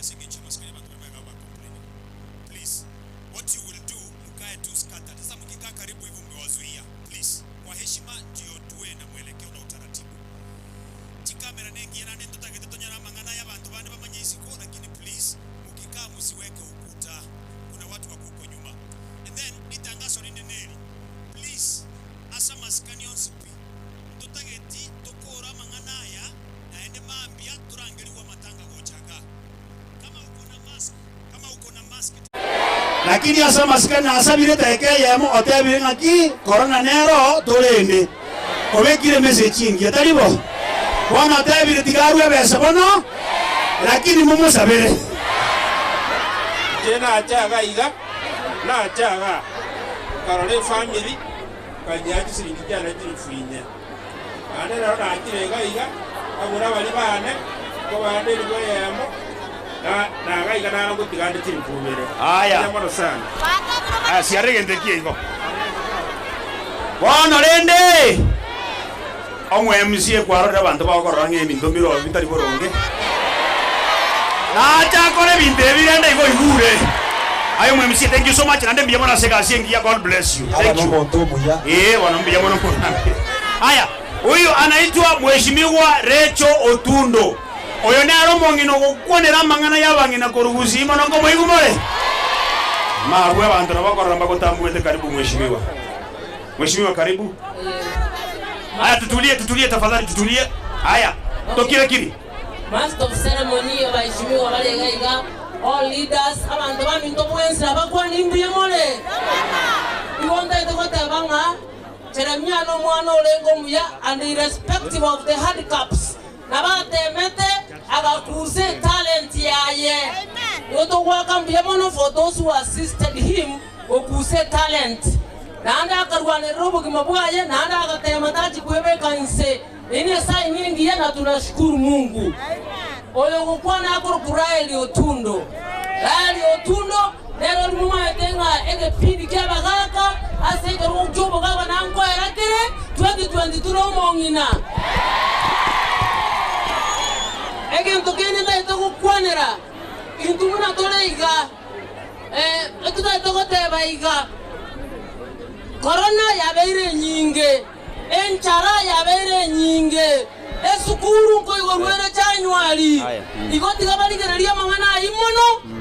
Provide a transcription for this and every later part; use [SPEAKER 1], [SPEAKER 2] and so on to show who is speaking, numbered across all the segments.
[SPEAKER 1] ase eng'encho y'amasikani abanto baria baye ba complaining. Please what you will do mukae tu scattered. Sasa mkikaa karibu hivyo mmewazuia. Please kwa heshima ndio tuwe na mwelekeo na utaratibu. Chikamera nengiya naende ntotagete tonyore amang'ana aya abanto bande bamanye isiko lakini please mukikaa musiweke ukuta kuna watu wako huko nyuma. And then ritangaso rinde neri please ase amasikani onsi pi ntotageti tokore amang'ana aya naende mambia torangerigwe amatanga gocha igaa. Kama uko na mask kama uko na mask.
[SPEAKER 2] Lakini ase amasikani nasabire edaika eyemo otebire ng'aki korona nero torende. Obekire emessage engiya, tari bo? Bono otebire tiga arue ebesa bono, lakini momosabere.
[SPEAKER 3] Inche nacha iga iga, nacha igaa, nkarora efamiri, nkanyia chisiringi chiane chilifu inye. Naende rero nachire iga iga, nkagora baria baane, nkobaa elifu eyemo, na na iga iga naro ngotiga ande chilifu ibere.
[SPEAKER 2] Aya.
[SPEAKER 3] Mbuya mono sana.
[SPEAKER 2] Aya, siara egento ekiya igo. Bono rende, omwemc kwarorire abanto bagokorora ng'a ebinto mbiro bitari boronge, nacha akore ebinto ebi rende igo oigure. Aye omwemc, thank you so much, naende mbuya mono ase egasi engiya, God bless you.
[SPEAKER 4] Aba
[SPEAKER 2] Thank you.
[SPEAKER 4] nomonto omuya.
[SPEAKER 2] Ee bono mbuya mono morambe. Aya, huyu anaitwa Mheshimiwa Rachel Otundo. Oyo nere omong'ina ogokwanera amang'ana y'abang'ina korwa Gusii mono nkomoigwa more? Mabwe abanto nabo bakorora mbagotambuete karibu Mheshimiwa. Mheshimiwa karibu. Aya tutulie tutulie tafadhali tutulie. Aya tokire kiri.
[SPEAKER 5] Master of ceremony, abaheshimiwa bare iga iga, all leaders, abanto baminto mwensi nabakwanie mbuya more? Igo ntaete goteba ng'a Jeremia nomwana orenge omuya and irrespective of the handicaps, Nabateemete, agakuusa etalenti yaye. Nigo togoaka mbuya mono for those who assisted him gokuusa etalenti. Naende akarwanerera obogima bwaye, naende agateema tachi kwebeka inse. Eyio nesaini engiya na tunashukuru Mungu. Oyo ogokwana akorokwa Raeli Otundo. Raeli Otundo nere oria momaete ng'a egepindi ki'abagaaka ase ekerogo ki'obogabana nkoera kere 2022 nomong'ina. Egento kende ntagete gokwanera, intwe buna tore iga, etotagete goteba iga, Korona yabeire enyinge. Enchara yabeire enyinge, esukuru nkoigorwa ere January, igo tiga barigererie amang'ana ayio mono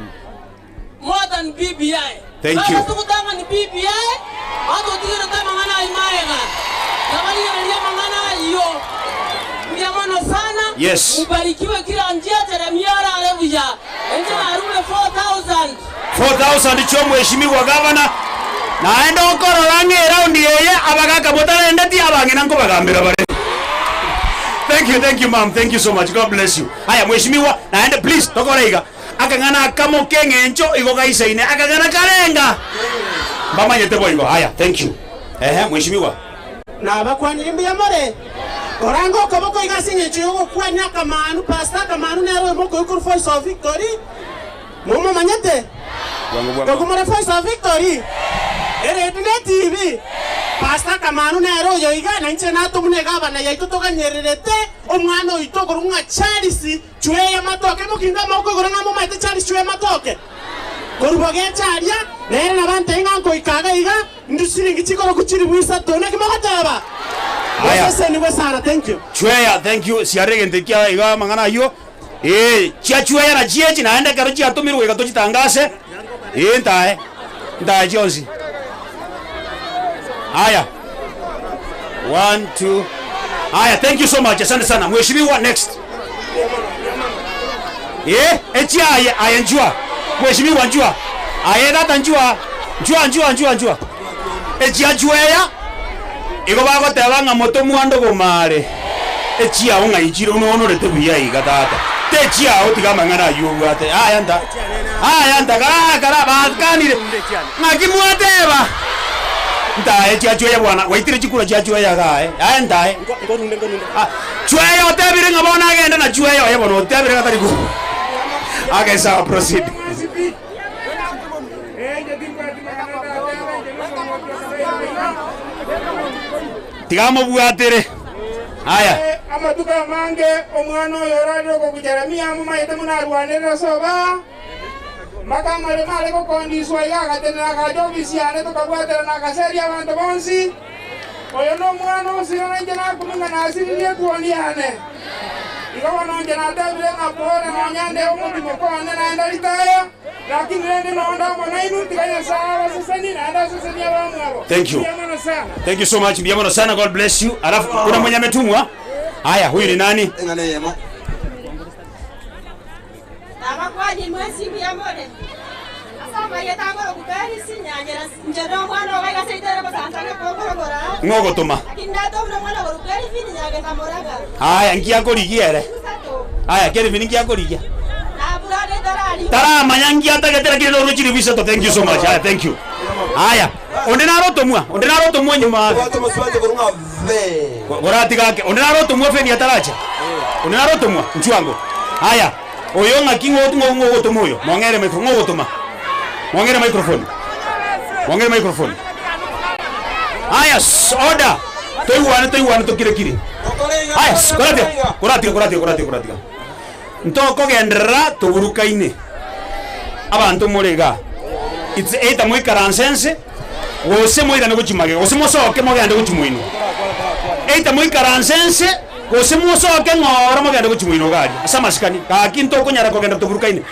[SPEAKER 5] more than BBI.
[SPEAKER 2] Thank you.
[SPEAKER 5] Bagase gotang'ani BBI, batotigerete amang'ana ayio magega. Tiga barigererie amang'ana ayio. Mbuya mono sana.
[SPEAKER 2] Yes.
[SPEAKER 5] Mubarikiwe kila njia, Jeremia arare buya. Inche narure 4000.
[SPEAKER 2] 4000 chi'omweshimiwa gavana, naende okorora ng'a eraundi eye abagaka motarendeti abang'ina nkobagambera bare. Thank you, thank you ma'am, thank you so much, God bless you. Aya mweshimiwa, naende please tokore iga, akang'ana akamo k'eng'encho igo gaisaine, akang'ana karenga mbamanyete boigo. Aya, thank you. Ehe, mweshimiwa.
[SPEAKER 6] Nabakwanire mbuya more? Korange okoboko iga ase engencho y'ogokwania akamanu, Pastor Akamanu nere oyomo okoigwa korwa Voice of Victory. Momomanyete? Koigwa more Voice of Victory? Eredio na etibi? Pastor Akamanu nere oyo iga, na inche natomwa na egavana yaito toganyererete omwana oito okorokwa ng'a Charles Chweya Matoke. Mokinga amaboko igoro ng'a momaete Charles Chweya Matoke? Korwa bogecha aria, nere nabantebie ng'a nkoika iga iga, Inchu chiringi chikoroku chilifu isato naki mogoteba?
[SPEAKER 2] Aya.
[SPEAKER 6] Mosesenigwe sana thank you.
[SPEAKER 2] Chweya thank you siara egento ekia iga amang'ana ayio ee chia chweya nachio echi naende ekero chiatomirwe goika tochitangase ee ntae ntae chionsi aya one two aya thank you so much asante sana mheshimiwa next Ee, echiaye aye nchua, mheshimiwa nchua, aye tata nchua, nchua nchua nchua nchua. Echiachweya, igo bagoteba ng'a motomwa ndogoma are, echiao ng'ai chire ononorete buya iga tata, techiao tiga amang'ana aywo obwate, yaya nta, yaya nta gaa kara bakanire, ng'aki mwateba? Ntae chiachweya bwana, gwaitire chikura chiachweya iga aye, yaya ntae. Ah. Chweya otebire ng'a bono agende na chweya oye bono otebire ng'a tari ko Okay, sawa proceed. Tiga amobwatere. Aya.
[SPEAKER 3] Amatuko amange omwana oyo orarire okogwa Jeremia amomaete buna arwanerire ase obaa. Mpaka amaremo are gokondiswa iga agatenena agacha ofisi yane tokabwaterana agaseria abanto bonsi. Oyo nomwana osire na inche nakumia ng'a nasiririe etuoni yane. Igo bono inche natebire ng'a pole nonya nde omotimo kwane naende ritaya, lakini rende nonde amo nainwe, tiga Nyasae abasesenie naende asesenie abamwabo.
[SPEAKER 2] Thank you.
[SPEAKER 3] Mbuya mono sana.
[SPEAKER 2] Thank you so much. Mbuya mono sana. God bless you. Alafu kuna mwenye ametumwa. Haya, huyu ni nani?
[SPEAKER 4] Eng'ana eyemo.
[SPEAKER 7] Nabakwani mwensi mbuya more. Ase amarieta angoroku Perisi, nyanyera inche nomwana oo iga seitere gosansa ng'a kokorogora.
[SPEAKER 2] Ng'o ogotoma?
[SPEAKER 7] Lakini ndatoma omwana okorokwa Kelvin nyagenda moraga.
[SPEAKER 2] Haya, nki akorigia ere?
[SPEAKER 7] Isato.
[SPEAKER 2] Haya, Kelvin nki akorigia?
[SPEAKER 7] Naburane tararigwa.
[SPEAKER 2] Taramanya nki atagete lakini norwe chilifu isato. Thank you so much. Haya, thank you. Haya, onde naro otomwa? Onde naro otomwa nyuma?
[SPEAKER 4] Obwate omosubati okorwa ng'a ve.
[SPEAKER 2] Koratiga ake. Onde naro otomwa Feni ataracha? Onde naro otomwa? Inchuo ango. Haya, oyo ng'aki ng'o ng'o ng'o ogotoma oyo? Mong'ere micro ng'o ogotoma? Mong'ere microphone. Mong'ere microphone. Haya, shh, order. Toigwane toigwane tokire kiri. Haya, shh, koratiga, koratiga, koratiga, koratiga, koratiga. Ntokogenderera toburukaine. Abanto more igaa. It's either moikaranse ense, gose moirane gochia magega, gose mosoke mogende gochia moino. Either moikaranse ense, gose mosoke ng'ora mogende gochia moino iga aria, ase amasikani. Gaki ntokonyara kogenda toburukaine.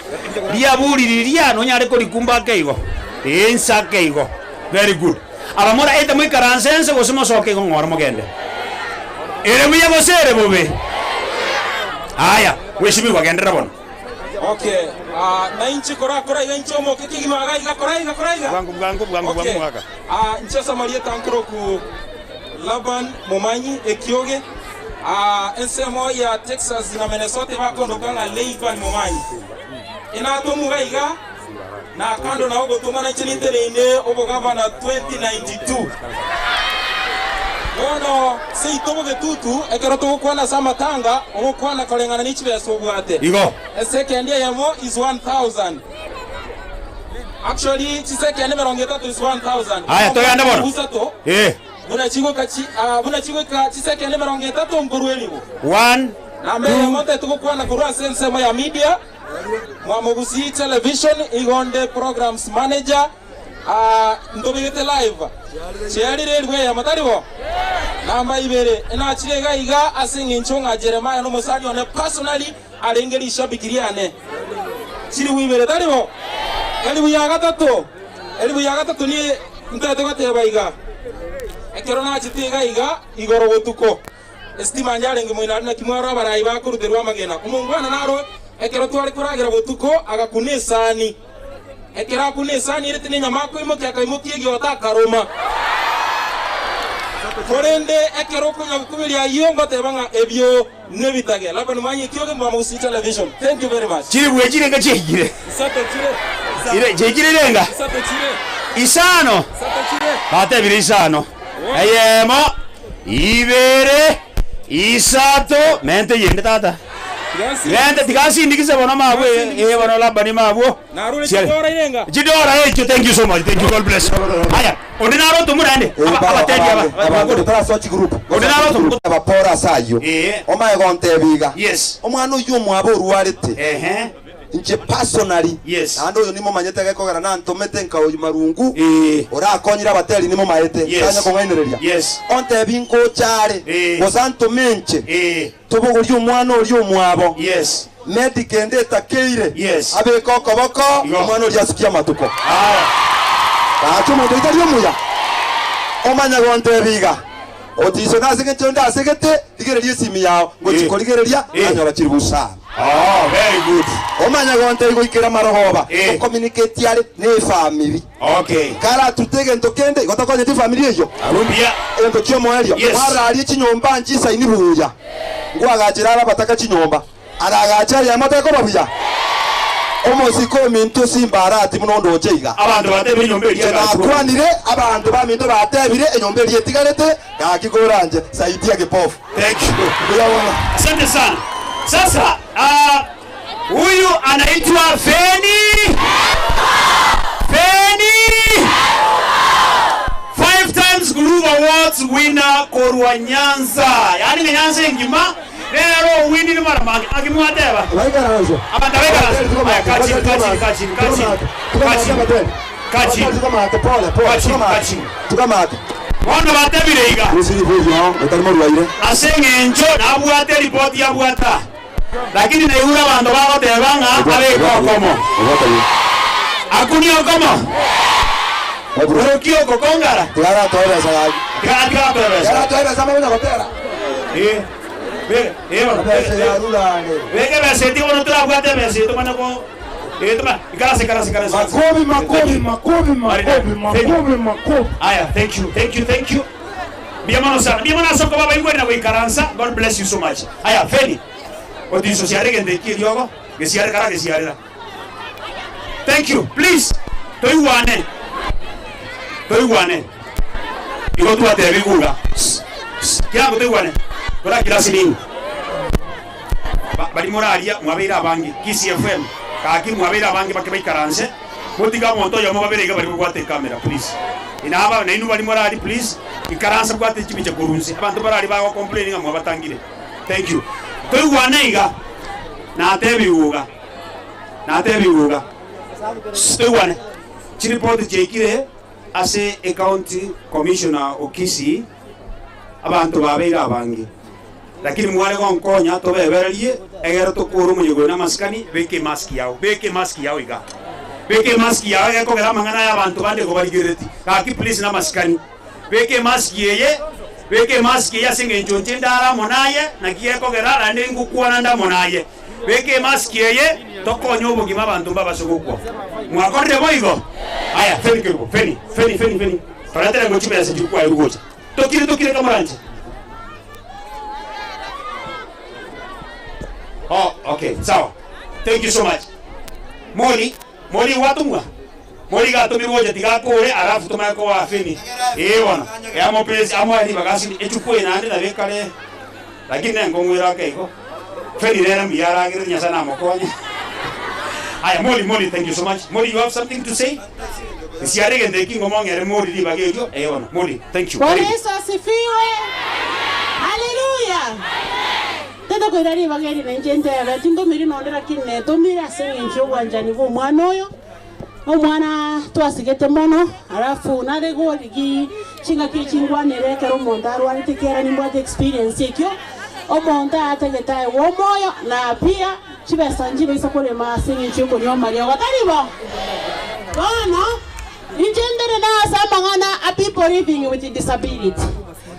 [SPEAKER 2] Riaburi riria nonyare korikumba ake igo, ee inse ake igo. Very good. Abamura either moikaranse ense gose mosoke igo ng'ora mogende. Ere buya gose ere bobe? Aya, mweshimiwa genderera bono.
[SPEAKER 8] Okay, ah, na inche korakora iga inche omoke kegima iga iga kora iga kora iga.
[SPEAKER 3] Bwango bwango bwango
[SPEAKER 8] Okay.
[SPEAKER 3] bwango mwaka.
[SPEAKER 8] Ah, inche ase amarieta nkoroku Laban Momanyi Ekioge. Ah, ensemo ya Texas na Minnesota ebakondoka ng'a Laban Momanyi. Enatomuga iga na kando na ogotomana inche ninteneine obogavana 2092. Bono seito bogetutu ekero togokwana ase amatanga, ogokwana koreng'ana ne chibesa obwate.
[SPEAKER 2] Igo.
[SPEAKER 8] Esekendi eyemo is 1000. Actually chisekendi emerongo etato is 1000.
[SPEAKER 2] Aya, togende bono.
[SPEAKER 8] Isato,
[SPEAKER 2] Eh.
[SPEAKER 8] buna chigoika chi, ah, buna chigoika chisekendi emerongo etato nkorwa elibu.
[SPEAKER 2] One,
[SPEAKER 8] Namba
[SPEAKER 2] two.
[SPEAKER 8] eyemo tetogokwana korwa ase ensemo ya media, Mwamogusii Television, igo nde programs manager. Aa, ntobegete live. Chiarire elifu eyemo, tari bo? Namba ibere, enachire iga iga ase eng'encho ng'a Jeremiah nomosani one personally arenge rishabiki riane. Chilifu ibere, tari bo? Elifu ya gatato, elifu ya gatato ni ntagete goteba iga, ekero nachete iga iga igoro botuko, esitima yarenge moino aria naki mwarora abarai bakoruterwa amagena. Omongwana naro ekero tware koragera botuko agakuna esani. Ekero akuna esani ere tinenyama akoimokia, akaimokia egiota akaroma. Korende ekero okonya gokuberia ayio ngoteba ng'a ebio nebitage. Labani mwanye ekioge mwamogusie television. Thank you very much.
[SPEAKER 2] Chiribwe chirenga chiaikire?
[SPEAKER 8] Isato chire.
[SPEAKER 2] Ire chiaikire irenga?
[SPEAKER 8] Isato chire.
[SPEAKER 2] Isano.
[SPEAKER 8] Isato chire.
[SPEAKER 2] Batebire isano. Eyemo, ibere, isato, mente eyende tata. Mente tiga nsindikise bono mabwo eh bono Labani mabwo.
[SPEAKER 8] Narure
[SPEAKER 2] Chiare.
[SPEAKER 8] chidora irenga.
[SPEAKER 2] Chidora echio thank you so much thank you God bless you. Haya onde naro otomwa naende aba abatebi aba
[SPEAKER 4] Abanto totarasoa chigroup.
[SPEAKER 2] Onde naro otomwa.
[SPEAKER 4] Abapore ase ayio.
[SPEAKER 2] Eh.
[SPEAKER 4] Omaye gontebia iga.
[SPEAKER 2] Yes.
[SPEAKER 4] Omwana oyio omwabo orwarete.
[SPEAKER 2] Ehe.
[SPEAKER 4] Inche personally,
[SPEAKER 2] Yes.
[SPEAKER 4] naende oyo nimomanyete gekogera nantomete nka oyo marungu,
[SPEAKER 2] Eh.
[SPEAKER 4] orakonyire abateri nimomaete,
[SPEAKER 2] Yes.
[SPEAKER 4] tanya kong'ainereria.
[SPEAKER 2] Yes.
[SPEAKER 4] Ontebi nkocha are,
[SPEAKER 2] Eh.
[SPEAKER 4] gose antome inche,
[SPEAKER 2] Eh.
[SPEAKER 4] tobogorie omwana oria omwabo,
[SPEAKER 2] Yes.
[SPEAKER 4] medic ende etakeire,
[SPEAKER 2] Yes.
[SPEAKER 4] abeke okoboko,
[SPEAKER 2] Igo.
[SPEAKER 4] omwana oria asukie amatuko.
[SPEAKER 2] Aya.
[SPEAKER 4] Gaki omonto oyio tari omuya, omanye gontebia iga, Otiso nase eng'encho onde asegete, rigereria esimi yao, ngochia
[SPEAKER 2] Eh.
[SPEAKER 4] korigereria,
[SPEAKER 2] Eh.
[SPEAKER 4] nanyora chiri busara.
[SPEAKER 2] Oh, very good.
[SPEAKER 4] Omanye gontebia goikera marogoba,
[SPEAKER 2] Eh.
[SPEAKER 4] ngocommunicate are nefamiri.
[SPEAKER 2] Okay.
[SPEAKER 4] Karatute egento kende, igo tokonyete efamiri eyio.
[SPEAKER 2] Buya.
[SPEAKER 4] Egento ki'omoerio,
[SPEAKER 2] Yes.
[SPEAKER 4] mwararie chinyomba nchisaini buya, nkoagachere are abataka chinyomba, aragache eyemo tekoba buya. Omosike ominto simbarati buna ondoche iga.
[SPEAKER 2] Abanto batebire enyomba eria
[SPEAKER 4] Inche
[SPEAKER 2] egachwa.
[SPEAKER 4] nakwanire, abanto baminto batebire enyomba eria etigarete, gaki koranche, saidia kipofu.
[SPEAKER 2] Thank you.
[SPEAKER 4] Mbuya mono.
[SPEAKER 2] Asante sana. Sasa ah, huyu anaitwa Feni. Feni. Five times Groove Awards. winner korwa Nyanza. Yaani ng'a Nyanza engima nere owinire mara mange. Naki mwateba?
[SPEAKER 4] Baikaranse.
[SPEAKER 2] Abanto abaikaranse. Aya, kaa chini, kaa chini, kaa chini, kaa chini. Kaa chini. Kaa chini.
[SPEAKER 4] Tukamate pole pole.
[SPEAKER 2] Kaa chini, kaa chini.
[SPEAKER 4] Tukamate.
[SPEAKER 2] Bono batebire iga.
[SPEAKER 4] Rusiri bw'ebio otari morwaire.
[SPEAKER 2] Ase eng'encho nabwate eripoti yabwata, lakini naigure abanto bagoteba ng'a abeke okomo. Akunie okomo? Orokie oko kongara?
[SPEAKER 4] Tiga aratoe ebesa gaki.
[SPEAKER 2] Tiga tiga atoe ebesa.
[SPEAKER 4] Tiga aratoe ebesa amanye gotera.
[SPEAKER 2] Eh, beka, eh bono,
[SPEAKER 4] Ebesa yarure are.
[SPEAKER 2] Beka ebesa etige bono torabwate ebesa eye tomanye ko eh toma ikaransa ikaransa ikaransa.
[SPEAKER 3] Makobi, makobi, makobi, makobi, makobi, makobi.
[SPEAKER 2] Aya, thank you, thank you, thank you. Mbuya mono sana. Mbuya mono ase okoba abaigweri na goikaransa. God bless you so much. Aya, Feni. Otiso siare egento eki eriogo, gesiare kara gesiarera. Thank you. Please, toigwane. Toigwane. Igo twatebigwa iga. Kirango toigwane. Torakira ase ning'o? Ba, baria moraria mwabeire abange. Kisii FM, gaki mwabeire abange bake baikaranse. Motige omonto oyomo babere iga baria babwate ecamera please. Inaba nainwe baria moraria please, ikaransa bwate chibicha korwa inse. Abanto bararia bago complain ng'a mwabatangire. Thank you. Toigwane iga. Natebigwe iga. Natebigwe iga. Toigwane. Chiripoti chiaikire ase ecounty commissioner o Kisii, abanto babeire abange. Lakini mware gonkonya tobebererie, egere tokore omoyega oyo namasikani, beka emask yao, beka emask yao iga. Beka emask yao egekogera amang'ana aya abanto bande igo barigerereti. Gaki please namasikani. Beka emask eye, beka emask eye ase eng'encho inche ndare amo naye, naki gekogera naende ngokwana nde amo naye. Beka emask eye, tokonye obogima abanto mbabase gokwa. Mwakorire boigo? Aya, Feni kerubo, Feni, Feni, Feni, Feni, toretere ngo chibesa chiria kwaerwa gocha. Tokire, tokire kamoranche. Oh, okay, sawa. Thank you so much. Moli, Moli gwatomwa? Moli iga atomirwe gocha tiga akore alafu tomanye koa Feni. Ee bono, eamopesi amoe ribaga ase echukwa eye naende nabo ekare lakini nenkong'u ere ake igo. Feni nere mbuya aragerete Nyasaye namokonye. Aya Moli, Moli, thank you so much. Moli, you have something to say? Nsiare egento eki ngomong'ere Moli ribaga erio, ee bono. Moli, thank you.
[SPEAKER 6] Bwana
[SPEAKER 2] Karibu.
[SPEAKER 6] Yesu asifiwe. Haleluya. Tete koira ribaga eri nainche ntebe, tintomiri nonde lakini netomire ase eng'encho y'obwanchani bwa omwana oyo. Omwana twasigete mono, alafu nare gorigi chingaki chingwanere ekero omonto arwarete ekiagera nimbwate experience ekio, omonto aatagete aegwe omoyo na pia chibesa nchibaisa korema ase eng'encho yokonywa amariogo, tari bo? Bono inche ndere nase amang'ana a people living with disability.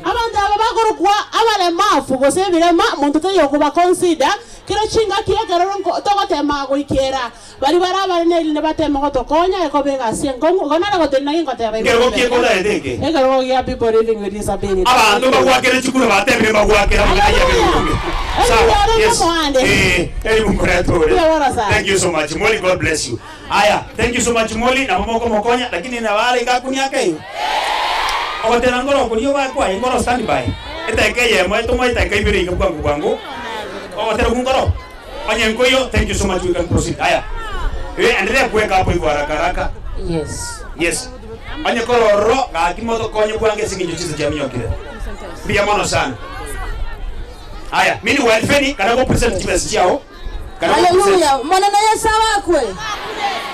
[SPEAKER 6] Abanto aba bakorokwa abaremafu gose ebirema, monto taiyo okobaconsider, kero chingaki ekero togotema goikera Baria bare abanene erinde bateme gotokonya ekoba egasi enkong'u, igo nare gotenena gingoteba igoro
[SPEAKER 2] Nkerogo ki
[SPEAKER 6] ribe.
[SPEAKER 2] ekotaete eke?
[SPEAKER 6] Ekerogo gia people living with disability.
[SPEAKER 2] Abanto mbagwakere chikura batebire mbagwakere amang'ana ayio
[SPEAKER 6] Haleluya!
[SPEAKER 2] abe
[SPEAKER 6] Eri
[SPEAKER 2] Sawa,
[SPEAKER 6] riarenge
[SPEAKER 2] yes.
[SPEAKER 6] omoande.
[SPEAKER 2] Eh, eri munkorete ore.
[SPEAKER 6] Mbuya bono sana.
[SPEAKER 2] Thank you so much Molly, God bless you. Aya, thank you so much Molly, nabo mokomokonya, lakini nabo are iga akunia ake igo. Ogotera nkoro okoria obae kwaye nkoro stand by. Edaika eyemo etomoe edaika ibere iga bwango bwango. Ogotera okwo nkoro. Onye nkoiyo, thank you so much, we can proceed. Aya. Eh, endelea kuweka hapo hivyo haraka haraka.
[SPEAKER 5] Yes.
[SPEAKER 2] Yes. Onye kororo gaki motokonye bwange ase eng'encho chinsa chiaminyokire. Mbuya mono sana. Aya, meanwhile Feni kana go present chibesa chiao. Kana go present.
[SPEAKER 9] Haleluya! Omonene Yeso abakwe!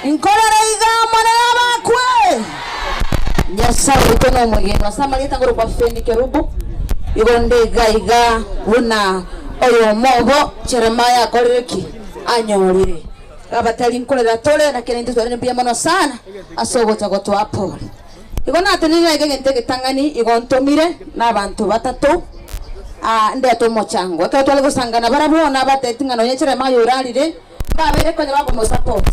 [SPEAKER 9] Nkorore iga, Omonene abakwe! Nyasae oito nomwegenwa. Ase amarieta ngorokwa Feni Kerubo, igo nde iga iga buna oyomo obo Jeremiah akorire ki? Anyorire. Abatari nkorera tore, naki naintwe twarire mbuya mono sana ase ogocha gotoa pole. Igo natenenire iga egento egetang'ani, igo ntomire nabanto batato, aa, ndete omochango. Ekero tware gosangana barabwo nabateti ng'a nonya Jeremiah orarire, Mbabeire konya bakomosupport.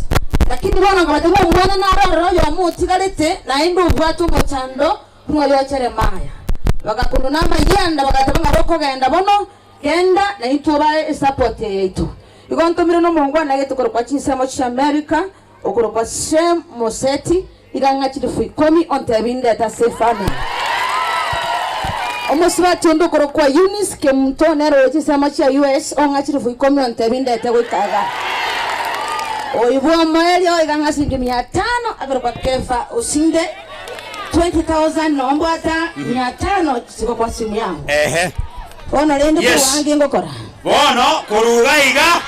[SPEAKER 9] Lakini bono nkabatebia omwana nare ororo oyomo otigarete naende obwate omochando buna oyo o Jeremiah. Bagakununa amayianda bagateba ng'a bokogenda bono, genda naintwe obae esupport eye yaito. Igo ntomire nomongwana gete korokwa chinsemo chia America okorokwa Shem Moseti iga ng'a chilifu ikomi ontebie ndete ase efamily. Omosubati onde okorokwa Eunice Kemunto nere oyo chinsemo chia US ong'a chilifu ikomi ontebie ndete goika igaa. Oyo bw'omoerio iga ng'a siringi mia tano akorokwa Kefa Osinde. 20,000 nombwata 500 ziko kwa simu yangu.
[SPEAKER 2] Ehe.
[SPEAKER 9] Bono rende
[SPEAKER 2] Yes.
[SPEAKER 9] korwa ange ngokora.
[SPEAKER 2] Bono koruga iga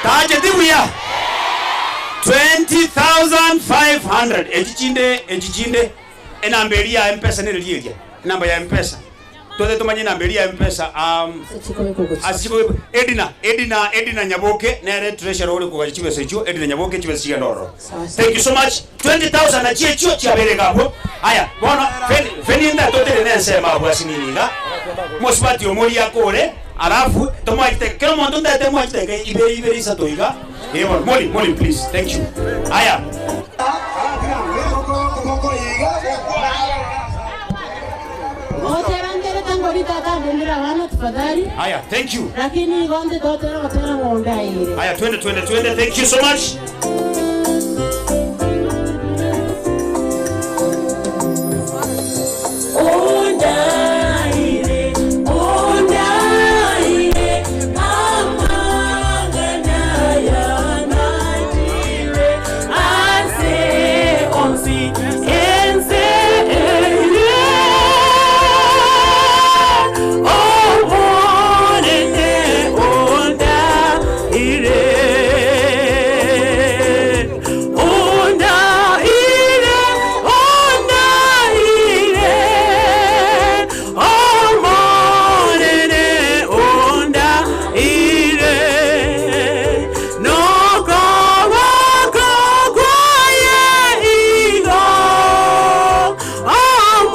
[SPEAKER 2] tacheti buya 20,500 echi chinde echi chinde enamba eria ya mpesa nere eria enamba ya mpesa twete tumanye enamba eria ya mpesa ase chikobe Edina Edina Edina Nyaboke nere treasurer ore kogacha chibesa echio Edina Nyaboke chibesa chigenda ororo thank you so much 20,000 nachio echio chiabere iga abwo aya bono Feni Feni ndatotere nensemo abwo asinini iga mosubati omoria akore alafu tomoachete kera omonto ntaete moachete iga ibere ibere isato iga eh bono Molly Molly please thank you aya.
[SPEAKER 6] Gotera nkere tangori tata andendere abana tafadhali.
[SPEAKER 2] Aya thank you.
[SPEAKER 6] Lakini igo nte totera gotera ng'ombe aire.
[SPEAKER 2] Aya twende twende twende thank you so much.
[SPEAKER 5] Ondaire, ondaire, amang'ana yanachire, ase onsi ense eye. Omonene ondaire, ondaire, ondaire, omonene ondaire, nokoboko kwaye igo,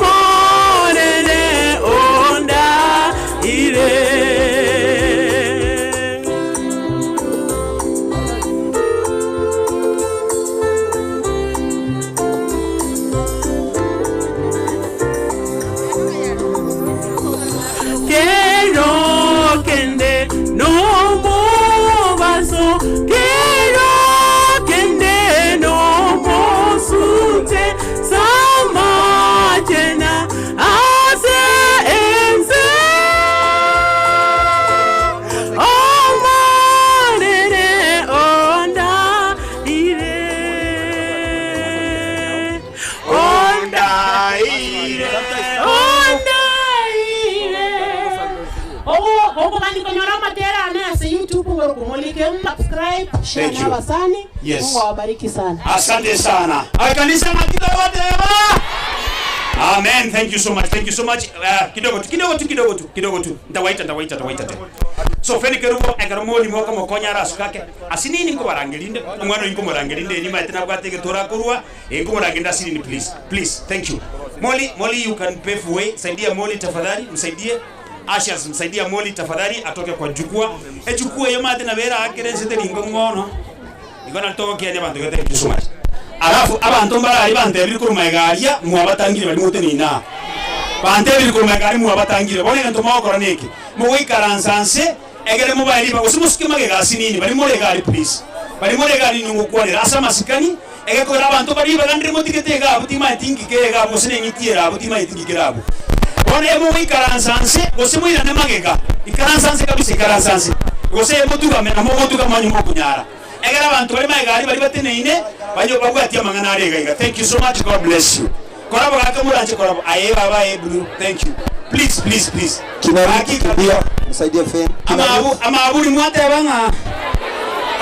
[SPEAKER 5] omonene ondaire. Quiero kende no mubazo, quiero kende no musute, samachena ase ense. Omonene onda ire, onda ire, onda ire.
[SPEAKER 6] Ogo bandiko nyora matera ane ase YouTube ngoro kumulike subscribe share
[SPEAKER 2] Thank
[SPEAKER 6] na
[SPEAKER 2] you.
[SPEAKER 6] basani.
[SPEAKER 2] Yes.
[SPEAKER 6] Mungu awabariki sana.
[SPEAKER 2] Asante sana. Kanisa makitawatema. Amen. Thank you so much. Thank you so much. Kidogo tu, kidogo tu, kidogo tu, kidogo tu. Nitawaita, nitawaita, nitawaita tena. So Feni Kerubo ekero moli moka mokonya arasukake. Asinini nkobarangerinde, omwana oyo nkomorangerinde enyuma ete nabwate egetora korwa, nkomorangerinde asinini please. Please, thank you. Molly, Molly you can pave way. Saidia Molly tafadhali, msaidie. Ashes msaidia Molly tafadhali atoke kwa jukwaa. Echukua yo mate na bera akere nsete ringo ngono. Igona tokia ne bantu thank you so much. Alafu abantu mbarari bantebire koruma egaria mwabatangire bari mutenina. Bantebire koruma egari mwabatangire. Bone gento mogokora niki. Mugoikaransa nse egere mobile ba gose mosuke magega asinini bari more egari please. Bari more egari ningokwanera ase amasikani egekora abantu bari bagandire motigete egabu timaeti ngike egabu gose neng'itiera abu timaeti ngikera abu. Bone mugoikaransa nse gose moirane magega. Ikaransa nse kabisa ikaransa nse. Gose motugame na mogotuga manyu mokunyara. Egera abantu bari maegari bari bateneine banyo babwatia amang'ana are iga iga. Thank you so much. God bless you. Korabo gake muranje korabo. Aye baba aye blue. Thank you. Please please please.
[SPEAKER 4] Kinariki kimbia, msaidie Fen.
[SPEAKER 2] Amabu amaburi mwateba ng'a.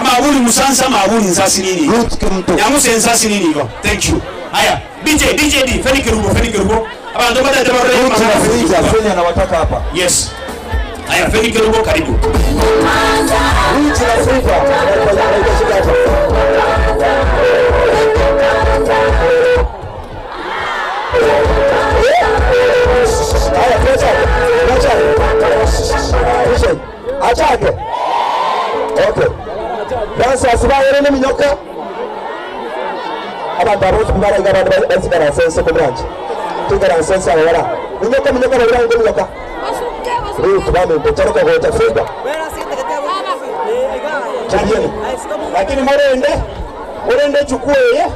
[SPEAKER 2] Amaburi musansa amaburi nsasi nini.
[SPEAKER 4] Ruth Kimto.
[SPEAKER 2] Nyamuse nsasi nini go. Thank you. Haya DJ DJ D Feni Kerubo Feni Kerubo. Abantu batete barore
[SPEAKER 4] Ruth na Frida, Feni anawataka hapa.
[SPEAKER 2] Yes. Haya Feni Kerubo karibu.
[SPEAKER 4] Ruth na Frida. Wanahitajika hapa. Haya, Fletcher, Fletcher. Fletcher. Achake. Okay. Dancers bayere n'eminyoko. Abantu abo baraiga abantu basigara nsense ku branch. Tugara nsense abawala. Minyoko minyoko babira ngo minyoko. Ruth bami mtaruka kwa Frida. Chagieni.
[SPEAKER 2] Lakini murende murende chukue ye.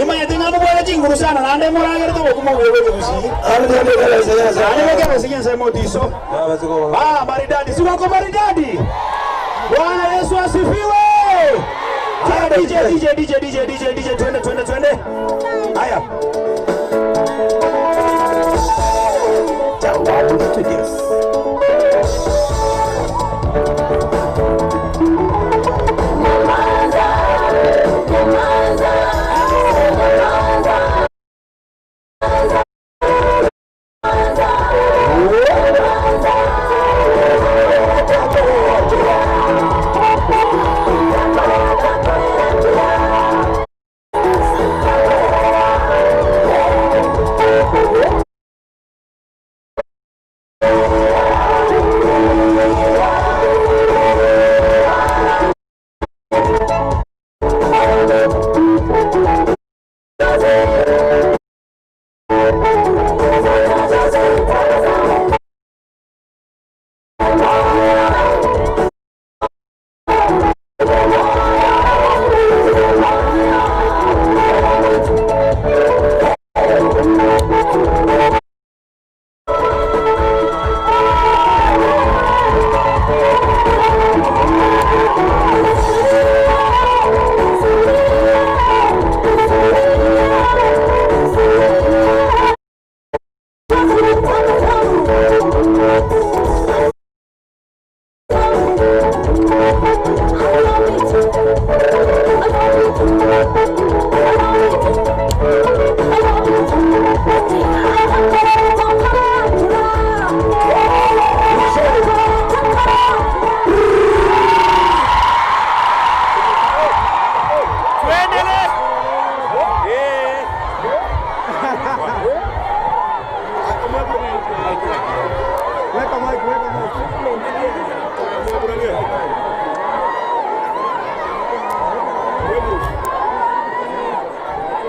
[SPEAKER 2] Imanyete ng'a mubwate chinguru sana naende muragerete obokima bwe bwe busi. Ani boke basigenza motiso. Ah, maridadi. Si wako maridadi. Bwana Yesu asifiwe. DJ DJ DJ DJ DJ DJ twende twende twende. Haya. Jawabu Studios.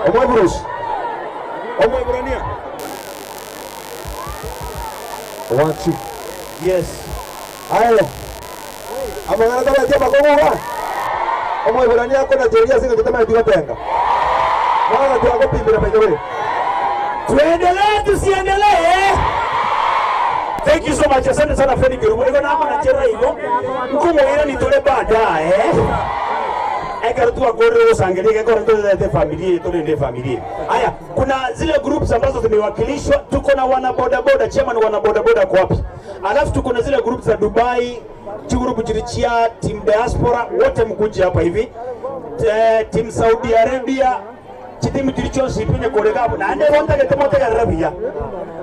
[SPEAKER 4] Omweburusi. Omweburania. One, two.
[SPEAKER 2] Yes.
[SPEAKER 4] Aye. Amang'ana tabatia makoguga. Omweburania akona teria singa kitama tigotenga. Mwana twagopimbira by the way.
[SPEAKER 2] Tuendelee tusiendelee? Thank you so much. Asante sana Fred Kirubo. Iko nako na chera hivyo. Mkumuira nitole baadaye. Ekero tuwakorere usangelie kekore tulete familia tulende familia. Haya, kuna zile groups ambazo zimewakilishwa. Tuko na wana boda boda, chairman wana boda boda kwa wapi? Alafu tuko na zile groups za Dubai, chigroup chirichia, team diaspora, wote mkuje hapa hivi. Eh, team Saudi Arabia, chitimu chiri chonsi ipinye koreka apo naende bontagete motegerera buya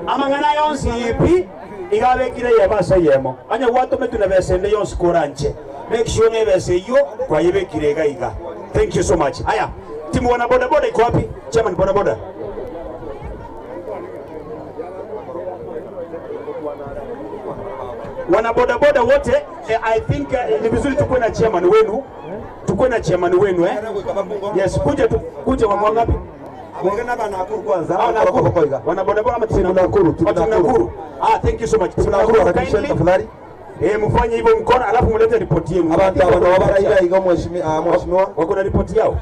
[SPEAKER 2] amang'ana yonsi ipi igabekire yebasa yemo anya gwatome tuna besende yonsi koranche make sure ng'ebesa eyo kwayebekire iga iga thank you so much haya timu wana boda boda iko wapi chairman boda boda wana boda boda wote eh, I think eh, ni vizuri tukuwe na chairman wenu tukuwe na chairman wenu eh yes kuja tu kuja wako wangapi
[SPEAKER 4] Nakuru kwanza.
[SPEAKER 2] Ah, Nakuru. Wana boda boda ama timu
[SPEAKER 4] Nakuru, timu
[SPEAKER 2] Oh, timu
[SPEAKER 4] Nakuru.
[SPEAKER 2] Nakuru. Ah, thank you so much. Timu
[SPEAKER 4] Nakuru,
[SPEAKER 2] Nakuru,
[SPEAKER 4] harakisheni
[SPEAKER 2] kindly.
[SPEAKER 4] tafadhali.
[SPEAKER 2] Eh, mfanye hivyo mkono alafu mlete ripoti yenu.
[SPEAKER 4] Abantu aba nabo baraiga iga mheshimiwa mheshimiwa.
[SPEAKER 2] Wako na ripoti yao?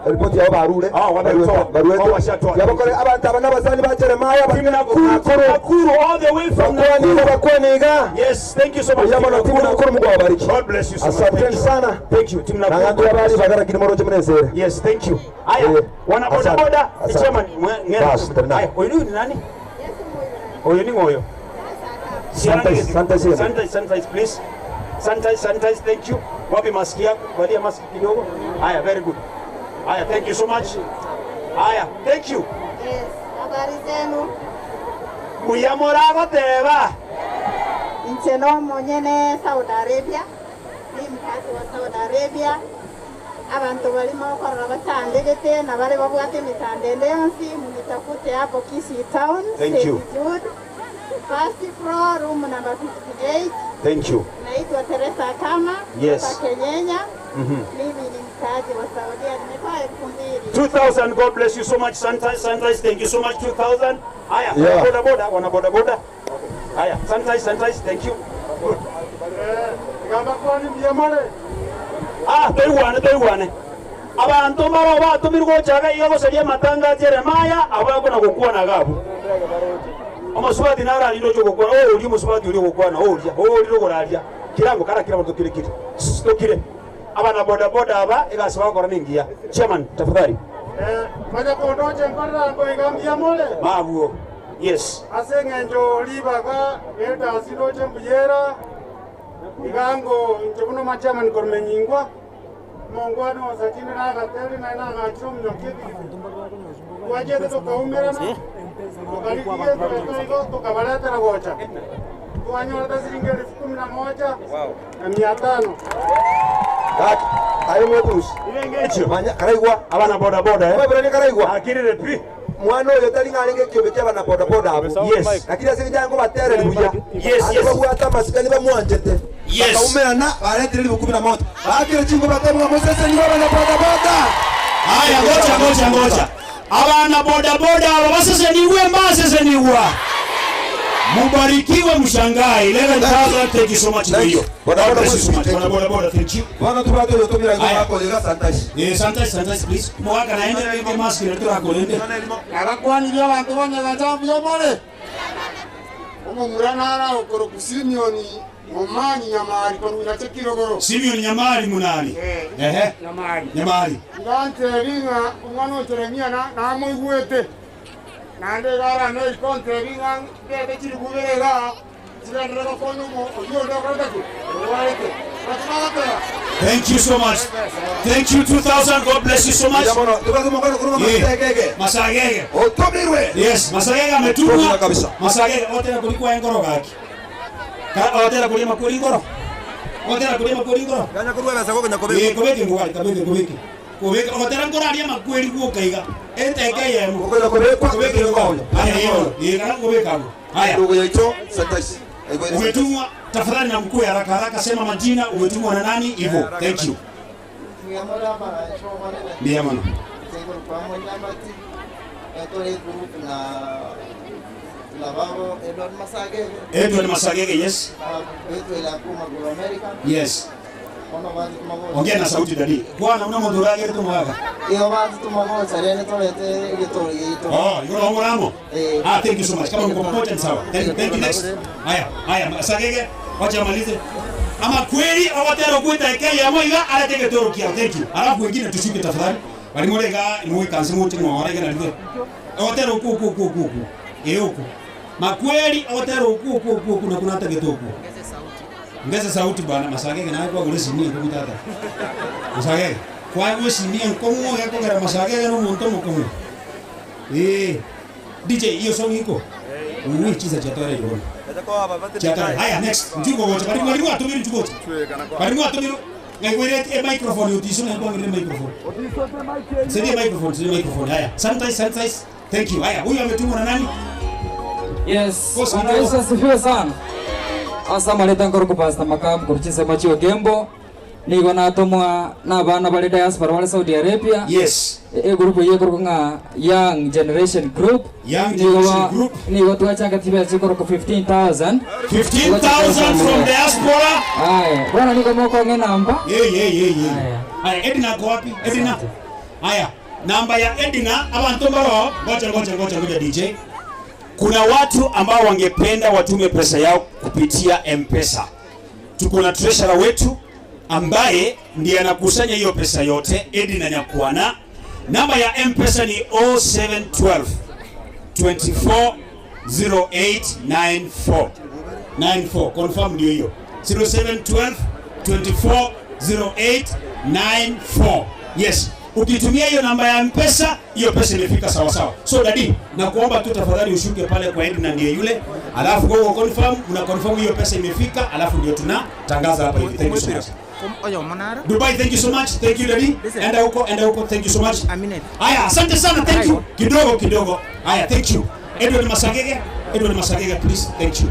[SPEAKER 4] Ripoti yao barure.
[SPEAKER 2] Ah, wametoa.
[SPEAKER 4] Baruete.
[SPEAKER 2] Oh, washatoa.
[SPEAKER 4] Yabakore abantu aba n'abazani ba Jeremiah
[SPEAKER 2] Timu Nakuru, timu Nakuru all the way from
[SPEAKER 4] Bakwaniga bakwaniga.
[SPEAKER 2] Yes, thank you so much.
[SPEAKER 4] Oyama na timu Nakuru Mungu awabariki.
[SPEAKER 2] God bless you so much.
[SPEAKER 4] Asanteni
[SPEAKER 2] Thank you.
[SPEAKER 4] sana.
[SPEAKER 2] Thank you. Timu Nakuru.
[SPEAKER 4] Na ngatu abali bagara kini moroje mnezere.
[SPEAKER 2] Yes, thank you. Haya,
[SPEAKER 4] Eh,
[SPEAKER 2] wana boda
[SPEAKER 4] asante.
[SPEAKER 2] boda,
[SPEAKER 4] Asante.
[SPEAKER 2] chairman, mwe-
[SPEAKER 4] Bas, tena.
[SPEAKER 2] Haya, huyu ni nani? Huyu ni ngoyo.
[SPEAKER 4] Sanitize, sanitize.
[SPEAKER 2] Sanitize, sanitize please. Sanitize, sanitize, thank you. Wapi maski yako? Valia maski kidogo. Haya, very good. Haya, thank you so much. Haya, thank you.
[SPEAKER 7] Yes, habari zenu.
[SPEAKER 2] Muyamora goteba.
[SPEAKER 7] Nche no monyene Saudi Arabia. Ni mkazi wa Saudi Arabia. Abantu barimo korora batandegete na bari babwate emitandende yonsi munitafute hapo Kisii town.
[SPEAKER 2] Thank
[SPEAKER 7] St.
[SPEAKER 2] you.
[SPEAKER 7] Jude. First floor room number 58.
[SPEAKER 2] Thank you.
[SPEAKER 7] Naitwa Teresa Kama
[SPEAKER 2] Yes.
[SPEAKER 7] kutoka Kenyenya. Mimi ni mkaaji wa Saudia, nimetoa 2000.
[SPEAKER 2] 2000 God bless you so much. Sanitize, sanitize. Thank you so much. 2000. Haya,
[SPEAKER 4] Yeah.
[SPEAKER 2] boda boda, wana boda boda. Haya, sanitize, sanitize. Thank you. Good. Ah, toigwane toigwane. Abantu mbaro batumirwe gochaga iga goseria matanga Jeremiah abo na gokwana gabu. Omusubati nararire ocho gokwana, oh uri omusubati uri gokwana, oh uria, oh uri goraria. Kirango kara kira bantu kire kire. Tokire. Abana boda boda aba egasi bagokora nengiya. Chairman tafadhali.
[SPEAKER 10] Manya kondoche nkorera ngoiga mbuya more?
[SPEAKER 2] Mabwo. Yes.
[SPEAKER 10] Ase eng'encho ribaga Elders ndoche mbuyera, iga ngo inche buna omochairman korwa Menyingwa, omongwana o Sachinde nagatebire naye nagachire omonyoki epigipigi. Twachete tokaumerana, tokarigia egento igo tokabaretera gocha. Twanyorete siringi elfu kumi na moja na mia tano.
[SPEAKER 4] Gaki, aye mweburusi. Manya, karaigwa.
[SPEAKER 2] Abana boda boda eh.
[SPEAKER 4] Mweburania karaigwa.
[SPEAKER 2] Akirire pi.
[SPEAKER 4] Mwana oyo tari ng'a arenge ekiombe kia abana boda boda abwo.
[SPEAKER 2] Yes.
[SPEAKER 4] Lakini ase eng'encho aye ngobatereri buya.
[SPEAKER 2] Yes,
[SPEAKER 4] Ande
[SPEAKER 2] yes.
[SPEAKER 4] babwate amasikani bamwanchete.
[SPEAKER 2] Yes.
[SPEAKER 4] Bakaumerana, baretire ribu kumi na moja. Baakire chingo batebwa ng'a moseseniwe abana boda boda.
[SPEAKER 2] Haya, ngoja ngoja ngoja. Abana boda boda aba baseseniwe mbasesenigwa. Mubarikiwe mshangae. 11,000 thank you so much
[SPEAKER 4] Thank you.
[SPEAKER 2] hiyo.
[SPEAKER 4] Boda
[SPEAKER 2] God
[SPEAKER 4] boda
[SPEAKER 2] bless you so much.
[SPEAKER 4] thank
[SPEAKER 2] Boda
[SPEAKER 4] you.
[SPEAKER 2] boda boda thank you.
[SPEAKER 4] Bono tobwate oyotomire igo
[SPEAKER 2] Aya.
[SPEAKER 4] bakoyega santashi.
[SPEAKER 2] Eh, sanitize sanitize please. Mwaka naende weke mask na turakolende.
[SPEAKER 10] Narakwanirie abanto banyagacha mbuya more omomura nara okoroku Simeoni Momanyi Nyamari korwa Nyache Kirogoro.
[SPEAKER 2] Simeon Nyamari munani.
[SPEAKER 10] Eh.
[SPEAKER 2] Ehe.
[SPEAKER 10] Nyamari.
[SPEAKER 2] Nyamari.
[SPEAKER 10] Ngantebi ng'a omwana o Jeremia na- namoigwete naende iga arane ikontebi ng'a ndete chirigubere iga chigenderere gokonya omo oyio onde okorete ki orwarete. Naki bagoteba?
[SPEAKER 2] Thank you so much. Thank you 2000. God bless you so much.
[SPEAKER 4] Mbuya mono. Tobwate omokono korwa
[SPEAKER 2] Yeah.
[SPEAKER 4] Masagege.
[SPEAKER 2] Masagege.
[SPEAKER 4] Otomirwe.
[SPEAKER 2] Yes, Masagege
[SPEAKER 4] Otomirwe
[SPEAKER 2] ametumwa.
[SPEAKER 4] kabisa.
[SPEAKER 2] Masagege otera kulikwa engoro gaki. Ka otera kulia makuri ngoro. Otera kulia makuri ngoro.
[SPEAKER 4] Ganya korwa ebesa gokonya kobeka.
[SPEAKER 2] Eh, kobeke ngwari, kabeke kobeke. Kobeke otera ngoro aria makweri guokaiga. Enteke yemo.
[SPEAKER 4] Gokonya kobekwa.
[SPEAKER 2] Kobeke ngoro. Haya hiyo. Eh, kana kobeka hapo. Haya.
[SPEAKER 4] Ndugu yaito santashi.
[SPEAKER 2] Umetumwa tafadhali na mkuu haraka haraka sema majina umetumwa na nani hivyo. Thank you. Ndiye mwana. Edward Masagege, yes. Yes. Ongea na sauti dadi. Bwana una mudhurage tu mwaka. Oh, you know Muramo. Ah, thank you so much. Kama mko popote ni sawa. Thank you, thank you next. Haya, haya Masagege, wacha amalize. Ama kweli awatero kuita ekeye amo iga aleteke toro kia. Thank you. Alafu wengine tushuke tafadhali. Walimorega muwe kansi muti mworega na ndwe. Awatero ku ku ku ku ku. Euku. Makweli awatero ku ku ku ku na kuna hata getoku. Ongeza sauti bwana Masagege nawe kwa gure simie nkogutata. Masagege. Kwa gure simie nkomu gekogera Masagege no muntu mukomu. Eh. DJ hiyo song iko. Uwi chiza chatore ibona. Chatore. Haya next. Njugo gocha. Bari bari watumiri njugo. Bari watumiri. Ngaigwire e microphone utiso na kwa ngire microphone. Sidi microphone, sidi microphone. Haya. Sanitize, sanitize. Thank you. Haya, huyu ametumwa na nani?
[SPEAKER 8] Yes.
[SPEAKER 2] Boss,
[SPEAKER 8] Bwana Yesu asifiwe sana. Asa maleta nkoro kupasta makamu kuruchisa machio gembo. Nigo natomwa na abana bari diaspora bari Saudi Arabia.
[SPEAKER 2] Yes.
[SPEAKER 8] E group ye group nga Young Generation Group.
[SPEAKER 2] Young
[SPEAKER 8] Nigo
[SPEAKER 2] Generation
[SPEAKER 8] ba-
[SPEAKER 2] Group.
[SPEAKER 8] Nigo twachanga tibia chikoro ko 15,000.
[SPEAKER 2] 15,000 from diaspora.
[SPEAKER 8] Aya, bwana niko moko nge namba.
[SPEAKER 2] Yeah, yeah, yeah, yeah. Haya, Edna ako wapi? Edna. Haya, namba ya Edna abantu mbaro. Ngoja ngoja ngoja ngoja DJ. Kuna watu ambao wangependa watume pesa yao kupitia M-Pesa. Tuko na treasurer wetu ambaye ndiye anakusanya hiyo pesa yote, Edna Nyakwana. Namba ya M-Pesa ni 0712 24 0894 94 confirm ndio hiyo 0712 24 0894 yes ukitumia hiyo namba ya mpesa hiyo pesa imefika sawa sawa so dadi nakuomba tu tafadhali ushuke pale kwa Edna ndiye yule alafu wewe confirm una confirm hiyo pesa imefika alafu ndio tunatangaza hapa hivi thank you so much Dubai thank you so much thank you daddy enda huko enda huko thank you so much haya asante sana thank you kidogo kidogo haya thank you Edward Masagege Edward Masagege please thank you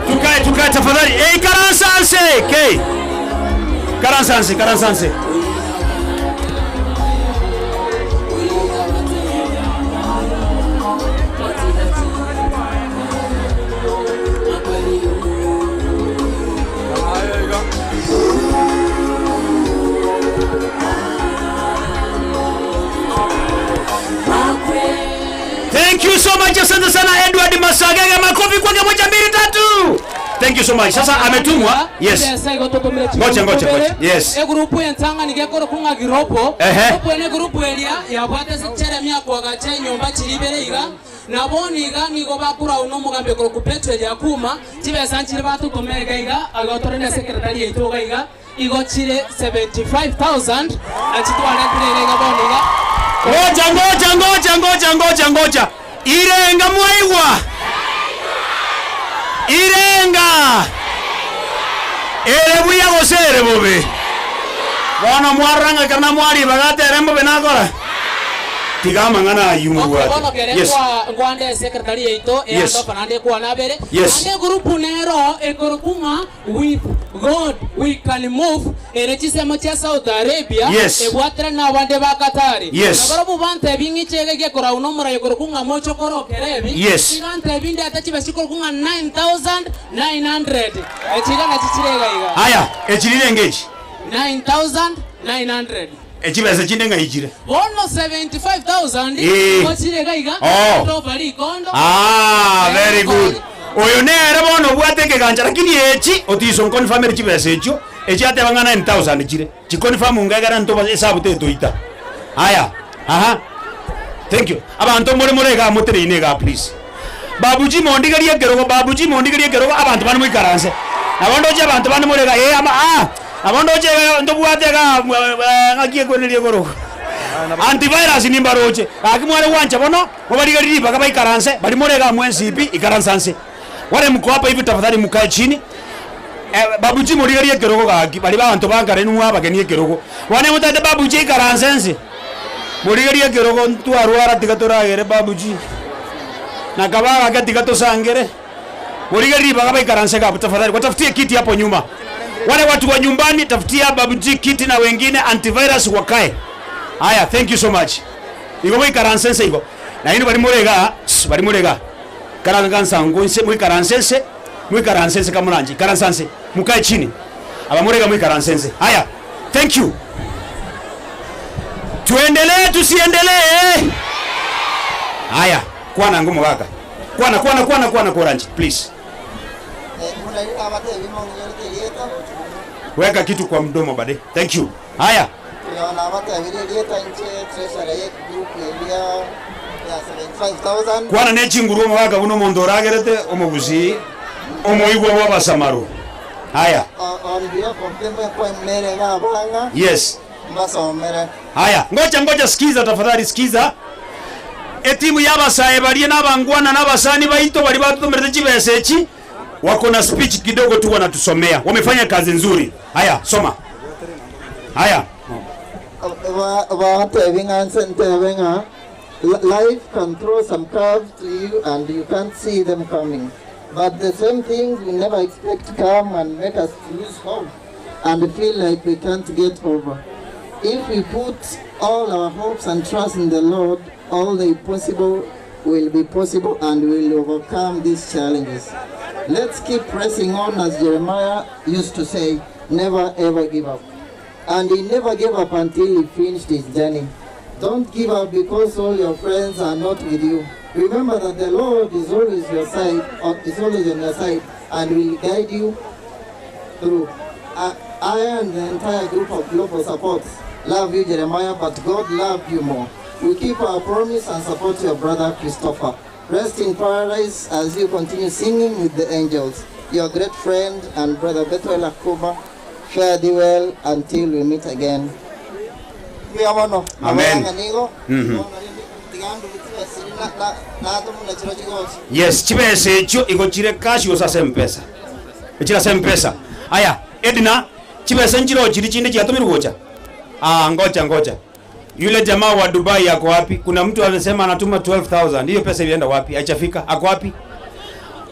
[SPEAKER 2] Tukae tukae tafadhali. Ei karansanse. K. Karansanse, karansanse. so much, asante sana Edward Masagege, makofi kwake, moja mbili tatu. Thank you so much. Sasa ametumwa. Yes.
[SPEAKER 8] Chibesa igo totomire
[SPEAKER 2] Ngoja, ngoja, ngoja. Yes.
[SPEAKER 8] Egroup entang'ani gekorokwa ng'a giropo.
[SPEAKER 2] Ehe.
[SPEAKER 8] Giropo ene egroup eria yabwate ase Jeremia koagacha enyomba chiria ibere iga. Na bono iga nigo bakorau nomogambi okorokwa Petweli Akuma, chibesa nchire batotoma iga iga, igo tore ne secretary yaito iga iga, igo chire 75,000 nachi twaretire iga iga bono iga.
[SPEAKER 2] Ngocha, ngocha, ngocha, ngocha, ngocha, ngocha. Irenga mwaigwa? Irenga! Ere buya gose ere bobe? Bono mwarora ng'a ekero namoa ribaga atere mbobe nakora? Tiga amang'ana ayio
[SPEAKER 8] Okay,
[SPEAKER 2] mobwate.
[SPEAKER 8] bono kere
[SPEAKER 2] Yes.
[SPEAKER 8] nkwa nkwande esecretary yaito
[SPEAKER 2] Yes.
[SPEAKER 8] eyandopa naende ekwana abere
[SPEAKER 2] Yes.
[SPEAKER 8] naende egroup nero ekorokwa ng'a with God we can move ere chisemo chia Saudi Arabia
[SPEAKER 2] Yes.
[SPEAKER 8] ebwatera na abande ba Qatar
[SPEAKER 2] Yes.
[SPEAKER 8] na barobwo bantebie ng'iche iga egekorau na omorai okorokwa ng'a moche okorokera ebi
[SPEAKER 2] Yes.
[SPEAKER 8] iga ntebie ndete chibe chikorokwa ng'a 9900 echi iga nachi chire iga iga
[SPEAKER 2] Aya, echi rirenge echi?
[SPEAKER 8] 9900.
[SPEAKER 2] Echibesa chinde ng'ai chire?
[SPEAKER 8] Bono 75,000
[SPEAKER 2] Eh.
[SPEAKER 8] nigo chire iga iga,
[SPEAKER 2] Oh.
[SPEAKER 8] ndova rikondo.
[SPEAKER 2] Ah, very good. Oyo nere bono obwate ekegancha lakini echi otiso nconfirmere chibesa echio echi ateba ng'a 9000 chire chiconfirm ng'a egere ntoba esabu tetoita. Aya, aha. Thank you. Abanto more more igaa moteneine igaa please. Babuji mondigerie ekerogo, babuji mondigerie ekerogo abanto bande moikaranse. Nabo ndoche abanto bande more igaa eh ama ah nabo ndoche igaa ntobwate igaa ng'aki ekweneria ekorokwa antivirus nimbaroche. Gaki mware gwancha bono, mobarigerie ribaga baikaranse, baria more igaa mwensi pi, ikaransa nse. Wale mko hapa hivi tafadhali mkae chini. Eh, babuji morigerie ekerogo gaki, baria abanto ba nkare inwe mwabageni ekerogo. Bono motagete babuji aikaranse nse. Morigerie ekerogo ntwarwara tiga toragere babuji, na kaba agake tiga tosangere. Morigerie ribaga baikaranse iga abwo tafadhali, watafutie kiti hapo nyuma. Wale watu wa nyumbani tafutia babuji kiti na wengine antivirus wakae. Haya, thank you so much. Igo boikaranse nse igo. Naende baria more igaa, baria more igaa, ikaransa nsango nse, moikaranse nse, moikaranse nse kamoranche, ikaransa nse, mokae chini. Aba more iga moikaranse nse. Haya, thank you. Tuendelee tusiendelee? Haya, kwana ango omogaka. Kwana, kwana, kwana, kwana koranche, please. Weka kitu kwa mdomo bade. Thank you. Haya. Kwana ne chinguru omogaka buna omonto oragerete omogusii omoigwa bw'abasamaru. Haya. Yes. Haya, ngoja ngoja, sikiza tafadhali, sikiza. Etimu y'abasae baria nabangwana na abasani baito baria batotomerete chibesa echi wako na speech kidogo tu wanatusomea. Wamefanya kazi nzuri. Haya, soma. Haya.
[SPEAKER 11] Bagotebi ng'a nse ntebe ng'a life can throw some curves to you and you can't see them coming but the same things we never expect come and make us lose hope and feel like we can't get over. If we put all our hopes and trust in the Lord, all the impossible will be possible and we will overcome these challenges. Let's keep pressing on as Jeremiah used to say, never ever give up. And he never gave up until he finished his journey. Don't give up because all your friends are not with you. Remember that the Lord is always your side, or is always on your side and will guide you through. I, I and the entire group of global supports love you, Jeremiah, but God loved you more. We keep our promise and support your brother Christopher. Rest in paradise as you continue singing with the angels. Your great friend and brother Bethuel Akuba, fare thee well until we meet again. Mbuya mono.
[SPEAKER 2] Amen.
[SPEAKER 11] Nabo nigo,
[SPEAKER 2] Mhm.
[SPEAKER 11] tiga ndurutie esiri na- na- natomuna chiro chigochi.
[SPEAKER 2] Yes, chibesa echio igo chire cash gose ase mpesa. Echire ase mpesa. Aya, Edna, chibesa nchiroo chiria chinde chiatomirwe gocha? Ah, ngoja ngoja. Yule jamaa wa Dubai ako wapi? Kuna mtu amesema anatuma 12000. Hiyo pesa ilienda wapi? Haijafika. Ako wapi?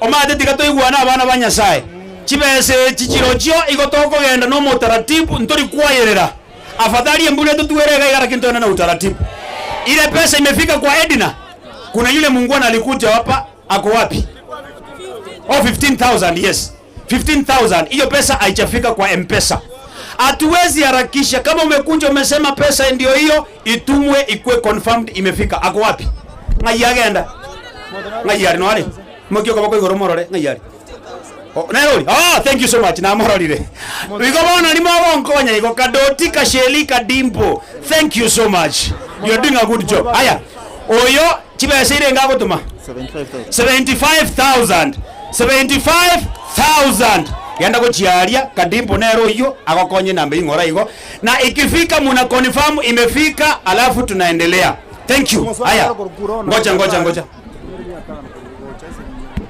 [SPEAKER 2] Omanyete tiga toigwane abana ba Nyasaye. Chibesa echi chirochio igo tokogenda na omotaratibu ntori kwayerera. Afadhali embura etotwere iga iga lakini togende na utaratibu. Ile pesa imefika kwa Edna. Kuna yule mungwana alikuja hapa ako wapi? Oh, 15000 yes. 15000 hiyo pesa haijafika kwa M-Pesa. Hatuwezi harakisha. Kama umekuja umesema pesa ndio hiyo, itumwe ikuwe confirmed imefika. Ako wapi? Ng'ai agenda. Ng'ai are noare? Imokia okoboko igoro morore, ng'ai are? Oh, nere oria? Oh, thank you so much, namororire. Igo bono nimogonkonya igo, Kadoti, Kasheli, Kadimpo, thank you so much. You are doing a good job. Aya, oyo chibesa irenge agotoma? 75,000. 75,000. Genda gochia aria, Kadimpo nere oyio, agokonye enamba ing'ora igo. Na ikifika muna confirm imefika, alafu tunaendelea. Thank you. Aya, ngoja ngoja ngoja.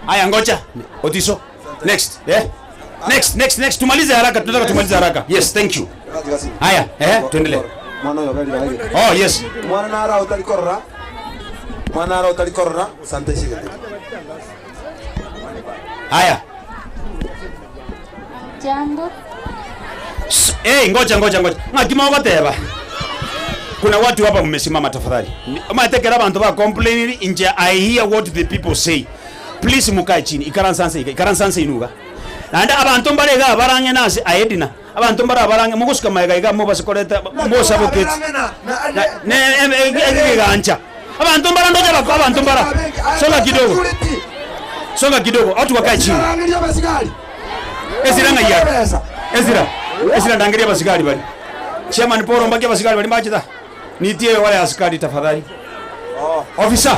[SPEAKER 2] Aya, ngoja. Otiso. Next. Eh? Next, next, next. Tumalize haraka, tunataka tumalize haraka. Yes, thank you. Aya, eh, tuendelee.
[SPEAKER 4] Mwana oyo oberire aye.
[SPEAKER 2] Oh, yes.
[SPEAKER 4] Mwana nara otari korora. Mwana nara otari korora, sante shigete.
[SPEAKER 2] Haya.
[SPEAKER 12] Jambo.
[SPEAKER 2] Hey, ngoja ngoja ngoja. Ng'aki mogoteba? Kuna watu hapa mmesimama tafadhali. Omanyete ekero abanto ba complainiri inche I hear what the people say. Please mokae chini, ikaransa nse iga, ikaransa nse inwe iga. Naende abanto mbare iga abarang'e nase aye Edina, abanto mbare abarang'e mogosuka magega iga mobase koreta mosaboketi. Ne egegancha. Abanto mbara ndoche abako abanto mbara. Songa kidogo. Songa kidogo. Watu wakae chini. Ezira ng'ai are? Ezira. Ezira ndangeria abasigari baria. Chairman Paul mbaki abasigari baria mbachete. Nitie wale askari tafadhali. Officer.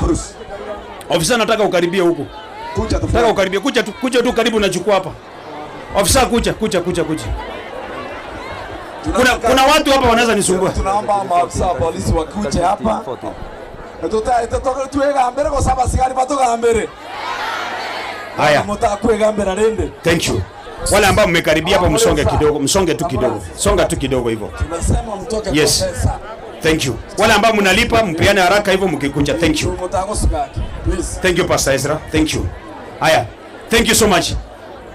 [SPEAKER 2] Officer nataka ukaribie huku. Nataka ukaribie kuja tu, kuja tu karibu nachukua hapa. Officer kuja, kuja, kuja, kuja. Kuna, kuna watu hapa wanaweza nisumbua.
[SPEAKER 13] Tunaomba maafisa wa polisi wakuje hapa. Twegambere gose abasigari batugambere.
[SPEAKER 2] Haya.
[SPEAKER 13] Mutakwegambera rende.
[SPEAKER 2] Thank you. Wale ambao mmekaribia hapa msonge kidogo, msonge tu kidogo. Songa tu kidogo hivyo.
[SPEAKER 13] Tunasema mtoke
[SPEAKER 2] Yes.
[SPEAKER 13] kwa pesa.
[SPEAKER 2] Thank you. Wale ambao mnalipa mpeane haraka hivyo mkikuja. Thank you.
[SPEAKER 13] Mutagosugaki. Please.
[SPEAKER 2] Thank you Pastor Ezra. Thank you. Haya. Thank you so much.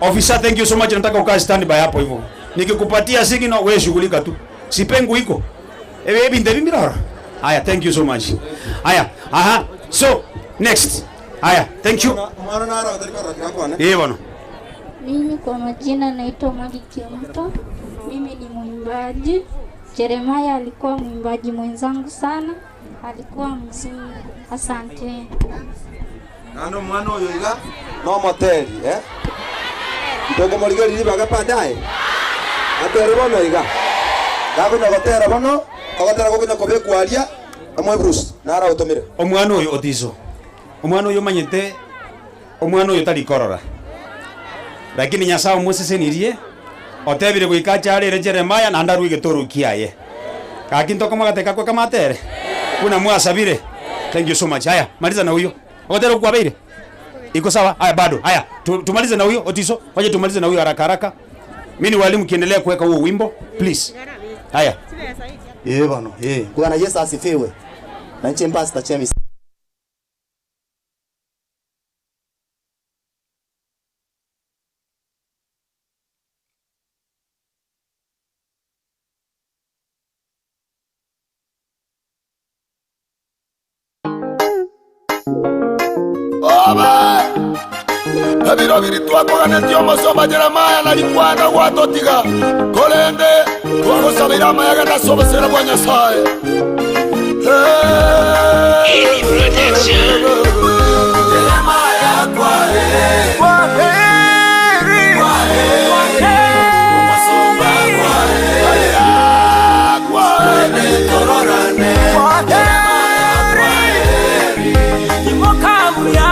[SPEAKER 2] Officer, thank you so much. Nataka ukae stand by hapo hivyo. Nikikupatia signal wewe shughulika tu. Sipengu iko. Ewe ebi ndebi mirara. Haya, thank you so much. Haya. Aha. So, next. Haya, thank you.
[SPEAKER 4] Mwana nara otari korora kirakwane.
[SPEAKER 2] Eh bwana.
[SPEAKER 12] Mimi kwa majina naitwa Magi Kiamto. Mimi ni mwimbaji. Jeremiah alikuwa mwimbaji mwenzangu sana, alikuwa mzuri. Asante.
[SPEAKER 4] Nando mwana oyo iga no moteri eh. Ndogo morigeri ribaga baadaye. Atere bono iga. Gakuna gotera bono, ogotera gokunya kobekwaria amwe Bruce nara otomire.
[SPEAKER 2] Omwana oyo Otiso. Omwana oyo omanyete omwana oyo tari korora. Lakini Nyasaye omosesenirie otebire goika acharere Jeremiah naende arue egetoro kiaye. Gaki ntokomogateka kwe kamatere buna mwasabire. Thank you so much. Haya, maliza na huyo. Ogotera okwo kwabeire? Iko sawa? Haya bado. Haya, tumalize na huyo Otiso. Wacha tumalize na huyo haraka haraka. Mimi ni walimu kiendelea kuweka huo wimbo please. Haya.
[SPEAKER 14] Eh bano, eh. Bwana Yesu asifiwe. Na nche Pastor James.
[SPEAKER 13] Oba! Ebiro biri twakoganetie omosomba Jeremiah na rikwana gwatotiga, korende twagosabera amayaga ase obosera bwa Nyasaye. Jeremiah kwaheri, kwaheri, omosomba kwaheri, kwaheri, tororane, kwaheri, kimokabuya.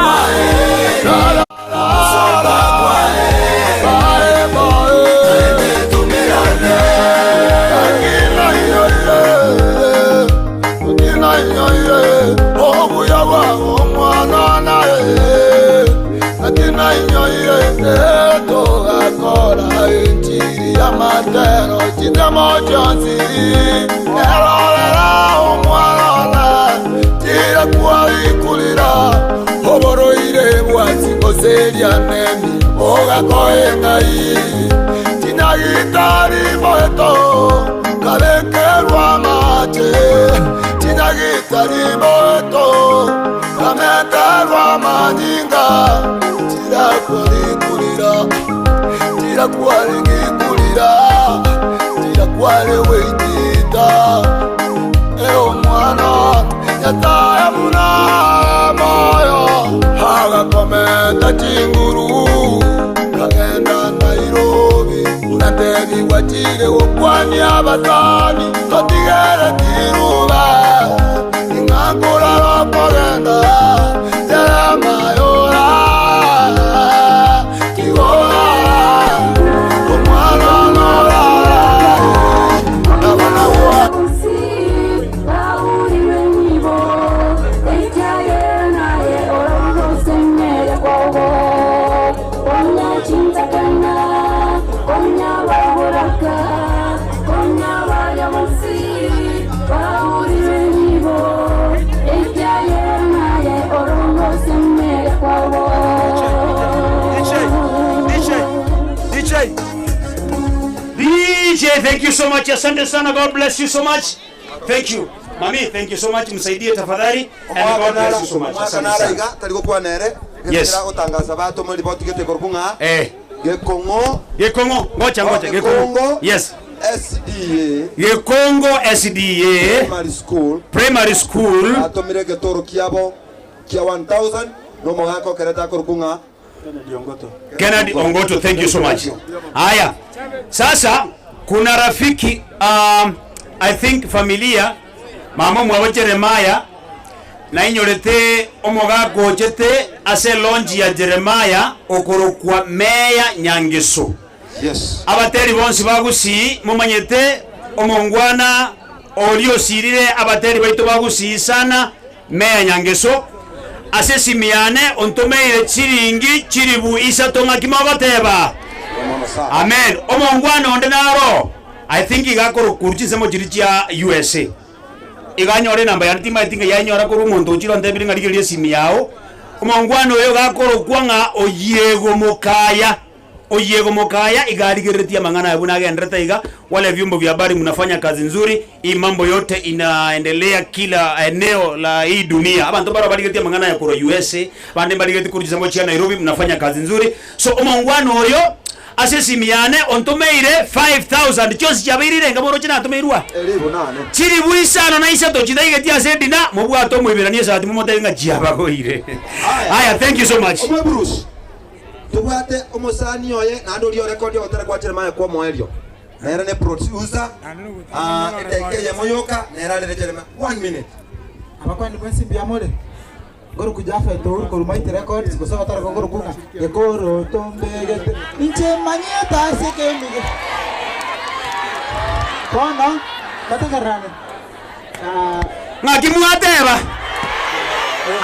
[SPEAKER 13] Oboroire bwatikoseria nemi ogakoengai tinyagitari moeto kabekerwa mache tinyagitari moeto kamenterwa manyinga tirakwarikurira tirakwarigikurira tirakwariweitita eo mwana yataye muna moyo. Nkabwata chinguru, nkagenda Nairobi, ngatebigwa chire gokwania abasani, totigereti ruba, ng'a nkorara okogenda, Jeremiah orara, igo orara, omwana one orara, nabo nagwa.
[SPEAKER 2] DJ, DJ, thank you so much. Asante sana. God bless you so much. Thank you. Mami, thank you so much. Msaidie tafadhali. And God bless you so much.
[SPEAKER 4] Omwaka
[SPEAKER 2] Asante
[SPEAKER 4] nara
[SPEAKER 2] sana.
[SPEAKER 4] iga tari gokwana ere
[SPEAKER 2] Yes.
[SPEAKER 4] getera gotangasa batoma ripoti gete korwa ng'a
[SPEAKER 2] Eh.
[SPEAKER 4] Gekong'o
[SPEAKER 2] Gekong'o ngocha ngocha
[SPEAKER 4] Gekongo
[SPEAKER 2] Yes.
[SPEAKER 4] SDA
[SPEAKER 2] Gekongo SDA
[SPEAKER 4] Primary School
[SPEAKER 2] Primary School
[SPEAKER 4] atomire getoro kiabo kia 1000 nomogaka okerete akorwa ng'a
[SPEAKER 2] Kennedy Ongoto, thank you so much. Haya, sasa kuna rafiki I think familia mama mwabo Jeremiah na inyorete omogaka ochete ase launch ya Jeremiah okorokwa Meya Nyangeso.
[SPEAKER 4] Yes.
[SPEAKER 2] Abateri bonsi bagusii mumanyete omongwana ori osirire abateri baito bagusii sana Meya Nyangeso ase simiane ontomeire chiringi chiribu isato ng'aki mogoteba amen omongwana onde naro I think igakoro chinsemo chiri chia USA iganyora enamba yane timaeti ng'a yanyora korwa omonto ochire ontebire ng'a rigereria esimi yao omongwana oyo gakorokwa ng'a oyiego mokaya oyiego mokaya igarigereretie amang'ana aya buna agenderete iga wale vyombo vya habari mnafanya kazi nzuri hii mambo yote inaendelea kila eneo la hii dunia abantu bara barigeretie amang'ana aya korwa USA bande barigeretie korwa chisambo chia Nairobi mnafanya kazi nzuri so omongwana oyo ase esimi yane ontomeire 5000 chionsi chiabeirire enga boro chinatomeirwa
[SPEAKER 4] Elibu nane.
[SPEAKER 2] chiribu isano na isato chitaigetie ase edina mobwate omoiberania esati momotebie ng'a chiabagoire aya thank you so much
[SPEAKER 4] Omwe Bruce tubwate omosani oye naende oria orekondi ogotera kwa Jeremiah kwa omoerio nere ne producer eteke eyemo yoka nere arere Jeremiah 1 minute
[SPEAKER 15] abakwani bwensimbi yamore ngoro kujafa etoru korumaite records gusa batara ngoro kunga gekoro tombegete inche manyeta sekemige kono katagarane
[SPEAKER 2] ng'aki mwateba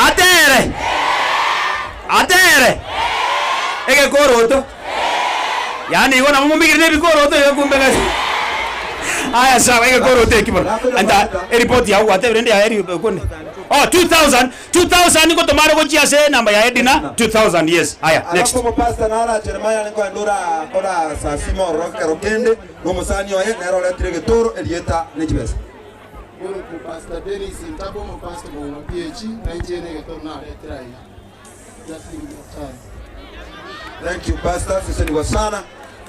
[SPEAKER 2] atere atere egekoroto yaani igo nabo momigire na ebikoroto igo kumbe gasi aya sawa egekoroto eki bono anta eripoti yao gwatebire ndi eri kunde oh 2000 2000 ngotomare gochia ase enamba ya Edina 2000 yes aya next
[SPEAKER 4] alafu omopastor nara Jeremiah nkoenda ora ora sasima ororo kero kende nomosani oye nere oretire getoro erieta nechibesa
[SPEAKER 16] Guruku Pastor Dennis Ntabo mu pastor mu PH na njene geto na retira ya. Just in time.
[SPEAKER 4] Thank you pastor, sisi sana.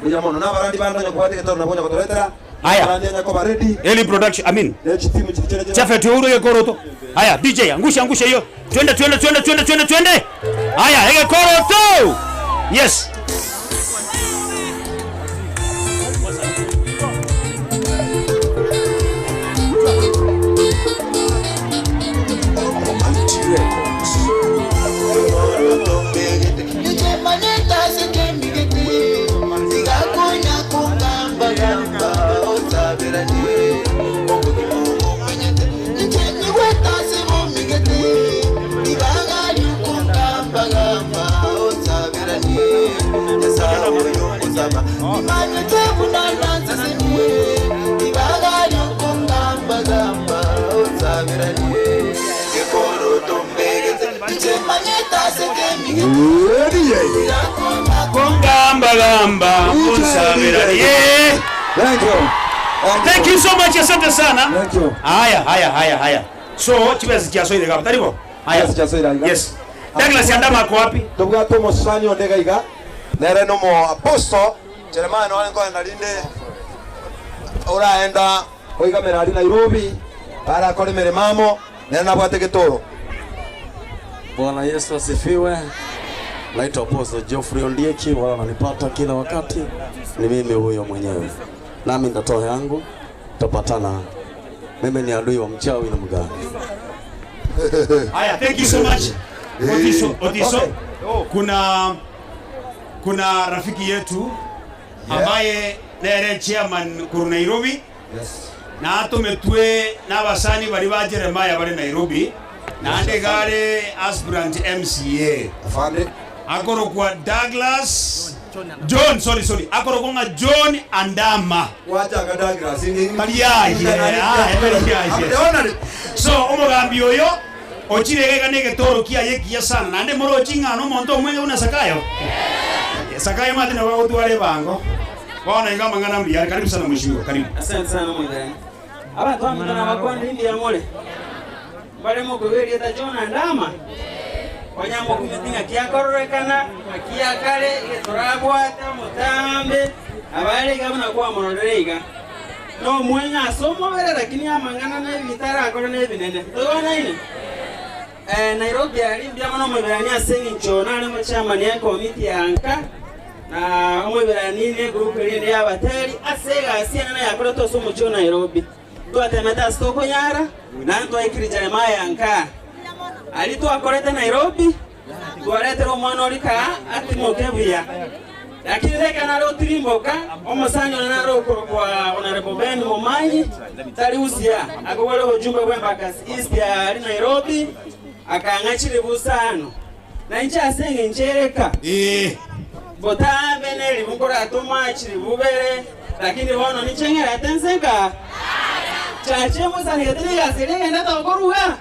[SPEAKER 4] Muja mono na barandi banda nyakubate getoro nabo nyakotoretera.
[SPEAKER 2] Haya.
[SPEAKER 4] Barandi nyakoba ready.
[SPEAKER 2] Eli production I mean.
[SPEAKER 4] Nechi timu chiri
[SPEAKER 2] Chafe tuuru egekoroto. Haya DJ angusha angusha hiyo. Twende twende twende twende twende twende. Haya egekoroto. Yes. Kungamba gamba kunsabiranie.
[SPEAKER 4] Thank you.
[SPEAKER 2] Thank you so much asante sana.
[SPEAKER 4] Thank you.
[SPEAKER 2] Haya haya haya haya. So chibesa chiasoire gaba taribo. Haya. Yes. Douglas Andama ako wapi?
[SPEAKER 4] Tobwate omosani onde gaiga nere nomo apostle Jeremiah no nkoenda rinde oraenda oigamera ari Nairobi barakora emeremo amo nere nabwate getoro
[SPEAKER 17] Bwana Yesu asifiwe. Naitwa Apostle Geoffrey Ondieki, wala wananipata kila wakati, ni mimi huyo mwenyewe, nami nitatoa yangu, tutapatana. Mimi ni adui wa mchawi na mganga.
[SPEAKER 2] Haya, thank you so much. Otiso, Otiso. Kuna kuna rafiki yetu ambaye nere chairman kuru Nairobi. Na atumetwe n'abasani bari ba Jeremiah bari Nairobi. Naende gare aspirant MCA.
[SPEAKER 4] Afande.
[SPEAKER 2] Akorokwa Douglas John, sorry sorry. Akorokwa nga John Andama.
[SPEAKER 4] Wachaga Douglas.
[SPEAKER 2] Tariaye. So omogambi oyo ochire iga na egetoro kiaye ekiya sana naende morochi ng'a na omonto omwenge buna Sakayo. Sakayo omanyete nabo agotwara ebango. Bono iga amang'ana mbuya are. Karibu sana mheshimiwa, karibu.
[SPEAKER 18] Asante sana omoiberania. Abanto baminto nabakwanire mbuya more. Mbare mokoigwa erieta John Andama? Onye mokumeti ng'aki akororekana, ng'aki akare, egetorabwate omotambe, abare iga buna kwamororire iga. Nomweng'e ase omobere lakini amang'ana na ebinto arakore nebinene. Toigwanaine? Eh, Nairobi aria mbuya mono omoiberania ase eng'encho nare omochairman ekomiti ya nka, na omoiberania ne egroup eria ende y'abateri ase egasi enene yakoretwe ase omochie o Nairobi. Twatemete ase tokonyara, naende twaikire Jeremiah nka. Aria twakorete Nairobi, twaretire omwana oria kaa atimoke buya. Lakini reka nare otirimboka, omosani one nare okorokwa Honourable Ben Momanyi, tari usia, akobware obojumbe bwa Embakasi East aria Nairobi, akang'a chiribu isano. Na inche ase engencho ereka, botambe neribu nkoratoma chiribu bere, lakini bono ninche ng'erete nse nka chache mosanegete negasi eria egendete gokoruga.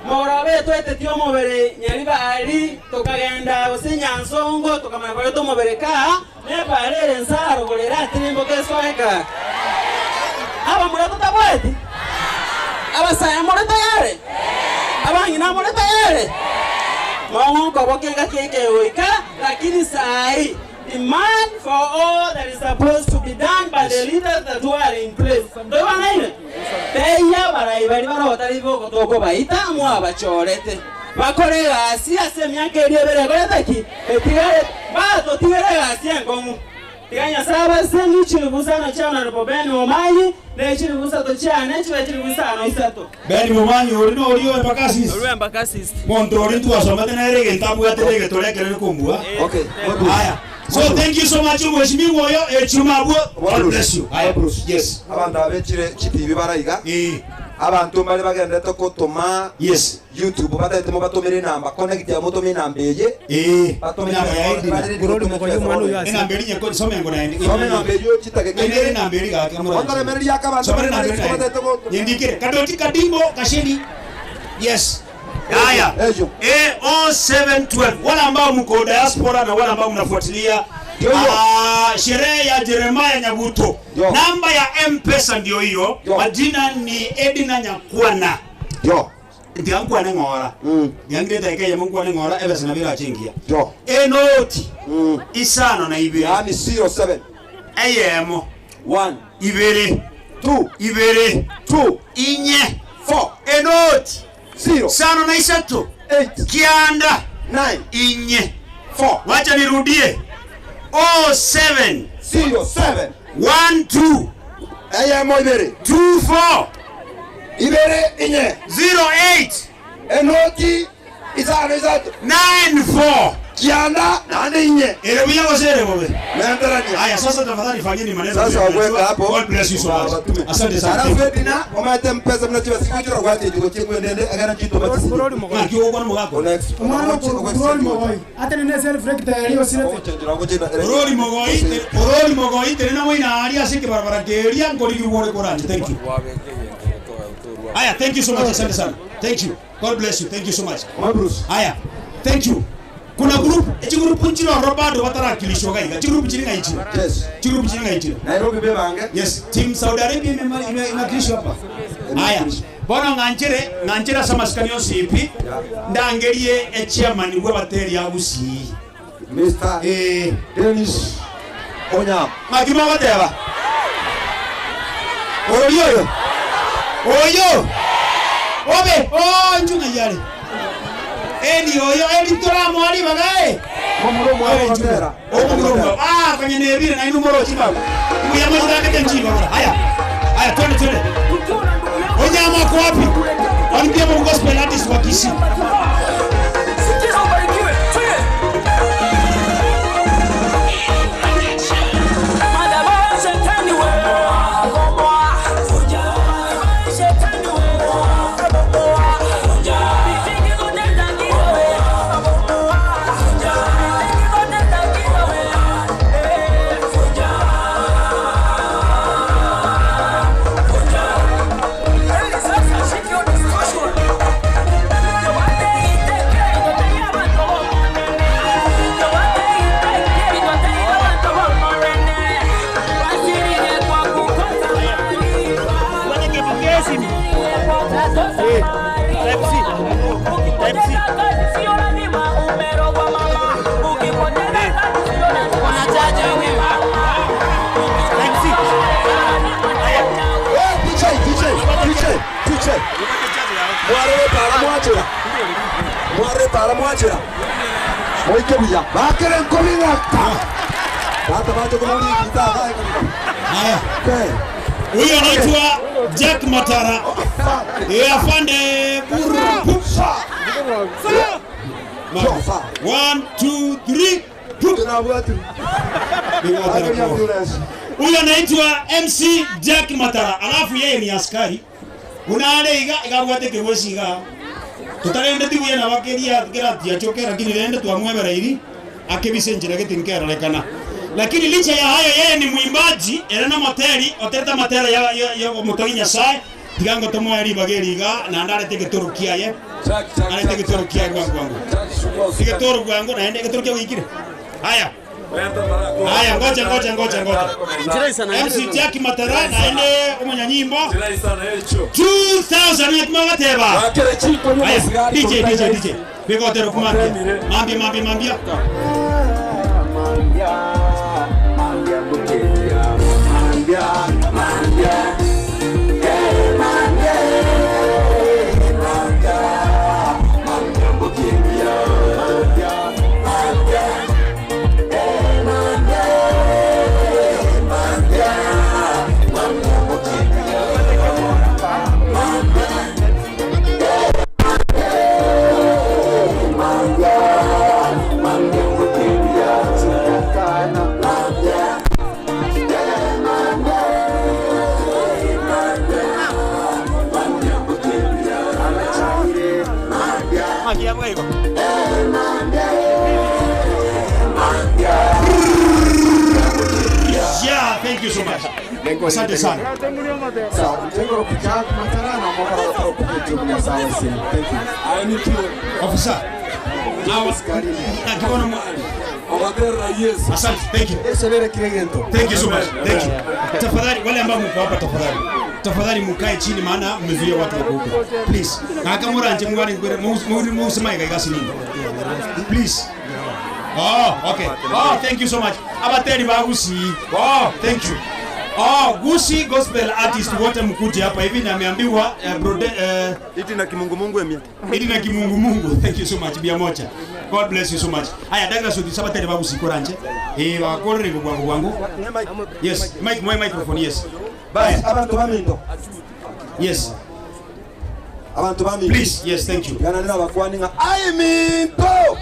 [SPEAKER 18] Mogoroba etwetetie omobere Nyaribari, tokagenda gose Nyansongo, tokamanya koreta omobere kaa, nepaara ere nse arogoro eratirimboke esoe kaa. Abamura totabwati? Abasae more tayari? Abang'ina more tayari? Mong'okoboka engaki eke egoika, lakini saii demand for all that is supposed to be done by the leaders that were in place. Ntoigwanaine? Tebia abarai baria bare otari bogotokobaita mwabachorete bakore egasi ase emiaka eria ebere ekorete ki? Etigarete. Batotigere egasi enkong'u. Tiga Nyasae abasesenie chilifu isano chia Honourable Ben Momanyi, ne chilifu isato chiane chibe chilifu isano isato.
[SPEAKER 2] Ben Momanyi oria noria o Embakasi East.
[SPEAKER 18] Orwa Embakasi East.
[SPEAKER 2] Monto oria ntwasomete nere egento abwate negetore ekero gekombua.
[SPEAKER 4] Okay.
[SPEAKER 2] Aya. So thank you so much omweshimiwa oyo echuma abwo. God bless you. Aya. Yes.
[SPEAKER 4] Abanto aba bechire chitibi bara iga. Abanto mbare bagenderete gotoma
[SPEAKER 2] Yes.
[SPEAKER 4] YouTube batagete mobatomere enamba connect yabo motome enamba eye. Batome
[SPEAKER 2] Enamba ya Edina.
[SPEAKER 4] bare ready gotoma chibesa bono.
[SPEAKER 2] Enamba eri nyeko soma engo naende.
[SPEAKER 4] Soma enamba eyio chitageka
[SPEAKER 2] Ere
[SPEAKER 4] ibere.
[SPEAKER 2] enamba eri gaki amoranje.
[SPEAKER 4] Otoremereria ake abanto
[SPEAKER 2] Somera
[SPEAKER 4] bare
[SPEAKER 2] enamba eri
[SPEAKER 4] ready
[SPEAKER 2] naende.
[SPEAKER 4] batagete gotoma.
[SPEAKER 2] Nyendikere. Kadoti kadimbo kasheni. Yes. Haya. Eh, 0712. Wale ambao mko diaspora na wale ambao mnafuatilia ah, sherehe ya Jeremiah Nyabuto. Namba ya M-Pesa ndio hiyo. Majina ni Edina Nyakwana.
[SPEAKER 4] Yo.
[SPEAKER 2] Ndiankwane ng'ora. Ndiangirete eke yemo nkwane ng'ora ebesa nabira chingia.
[SPEAKER 4] Yo.
[SPEAKER 2] Enoti. Isano na ibere.
[SPEAKER 4] Yani 07.
[SPEAKER 2] Eyemo.
[SPEAKER 4] 1.
[SPEAKER 2] Ibere.
[SPEAKER 4] 2.
[SPEAKER 2] Ibere.
[SPEAKER 4] 2.
[SPEAKER 2] Inye.
[SPEAKER 4] 4.
[SPEAKER 2] Enoti.
[SPEAKER 4] 0.
[SPEAKER 2] Sano na isato.
[SPEAKER 4] 8.
[SPEAKER 2] Kianda.
[SPEAKER 4] 9.
[SPEAKER 2] Inye.
[SPEAKER 4] 4.
[SPEAKER 2] Wacha nirudie. 07
[SPEAKER 4] 07
[SPEAKER 2] 1 2
[SPEAKER 4] eyemo ibere
[SPEAKER 2] 2 4
[SPEAKER 4] ibere inye
[SPEAKER 2] 08
[SPEAKER 4] enoti isano isato
[SPEAKER 2] 9 4
[SPEAKER 4] kianda nane inye
[SPEAKER 2] Ere buya gose ere bobe.
[SPEAKER 4] Mentarania.
[SPEAKER 2] Haya sasa tafadhali fanyeni maneno.
[SPEAKER 4] Sasa
[SPEAKER 2] vile
[SPEAKER 4] weka
[SPEAKER 2] mnajua.
[SPEAKER 4] hapo.
[SPEAKER 2] God bless you so much. Asante sana.
[SPEAKER 4] Alafu Edina omete mpesa mnachiwa sikuchira gwati jugo chingwe ndende agana chito batisi.
[SPEAKER 2] Ngaki ogwa mugako.
[SPEAKER 19] Omwana okorwa mogoi ate nene self rector yari osirete
[SPEAKER 2] Orori mogoi, orori mogoi terena moina ari ase kibarabara keria nkorigirwo ore koranje. Thank you. Haya, thank you so much. Asante sana. Thank you. God bless you. Thank you so much. Haya. Thank you. Kuna group, echi group nchiro Roberto batarakilishwa gaiga. Chi group chiri ngaichi.
[SPEAKER 4] Yes.
[SPEAKER 2] Chi group chiri ngaichi.
[SPEAKER 4] Nairobi bebange.
[SPEAKER 2] Yes, team Saudi Arabia imewakilishwa hapa. Haya. Bono ng'anchere, ng'anchere ase amasikani yonsi pi. Ndangerie echairman bwa bateri ya Gusii.
[SPEAKER 4] Mr.
[SPEAKER 2] Eh,
[SPEAKER 4] Dennis Onyam.
[SPEAKER 2] Makima bateba. Orori oyo. Oyo. Obe, oh njunga yale. Eli oyo Eli toramoa ribaga eh.
[SPEAKER 4] Momura omwabo gotera.
[SPEAKER 2] Omomura omwabo. Ah, konya nebire nainwe moroche babu. Mbuya mochitangete nchiba bora. Haya. Haya twende twende. Onyama ako wapi? Walipia mu gospel artist wa Kisii.
[SPEAKER 20] Sikiza ubarikiwe. Twende. Madhabahu ya shetani we. Vunja. Shetani we. Vunja. Misingi zote za giza we. Vunja. Misingi zote za giza we. Eh, vunja. Vunja. Hey, sasa shika discussion.
[SPEAKER 4] DJ, DJ, DJ, DJ. Mwarebe para mwachira. Mwarebe para mwachira. Moike buya. Bakere nkobi ngata. Tata bacho kumuri kita
[SPEAKER 2] Haya. Huyo anaitwa Jack Matara. Yeye afande buru. One, two, three. Huyo anaitwa MC Jack Matara. Alafu yeye ni askari. Unale iga igabwate kirwesi iga. Tutarende tibuye na bakeria kera tiachoke lakini rende twamwebera iri akebise njira getinkerorekana. Lakini licha ya hayo yeye ni mwimbaji era na moteri otereta matera ya ya, ya mutogi Nyasaye tigango tomoya ribageri iga na ndarete gitoro kiaye arete gitoro kiaye gwangu gwangu gitoro gwangu naende gitoro kia wikire haya haya ngoja ngoja ngoja ngoja MC Jack Matara naende umunyanyimbo 2000 yakimagateba haya DJ DJ DJ bigotero kumambia mambia mambia mambia Yeah, thank you so much. Asante sana. Officer. Asante, thank you. Thank you so much. Thank you. Tafadhali wale ambao mko hapa tafadhali. Tafadhali mkae chini maana mmezuia watu wako huko. Please. Na kama muranje mwari ngwere muri musema igasi nini. Please. Oh, okay. Oh, thank you so much. Abateri ba Gusii. Oh, thank you. Oh, Gusii gospel artist wote mkuje hapa hivi na ameambiwa eh, brode, eh,
[SPEAKER 4] Iti na kimungumungu emia.
[SPEAKER 2] Iti na kimungumungu. Thank you so much Bia mocha. God bless you so much. Aya Douglas Odisa abateri ba Gusii koranje. Eh bakorere bwangu bwangu. Yes, mic my microphone yes.
[SPEAKER 4] Basi abantu baminto.
[SPEAKER 2] Yes.
[SPEAKER 4] Abantu baminto.
[SPEAKER 2] Please, yes, thank you.
[SPEAKER 4] Yana nina bakwani nga ai minto.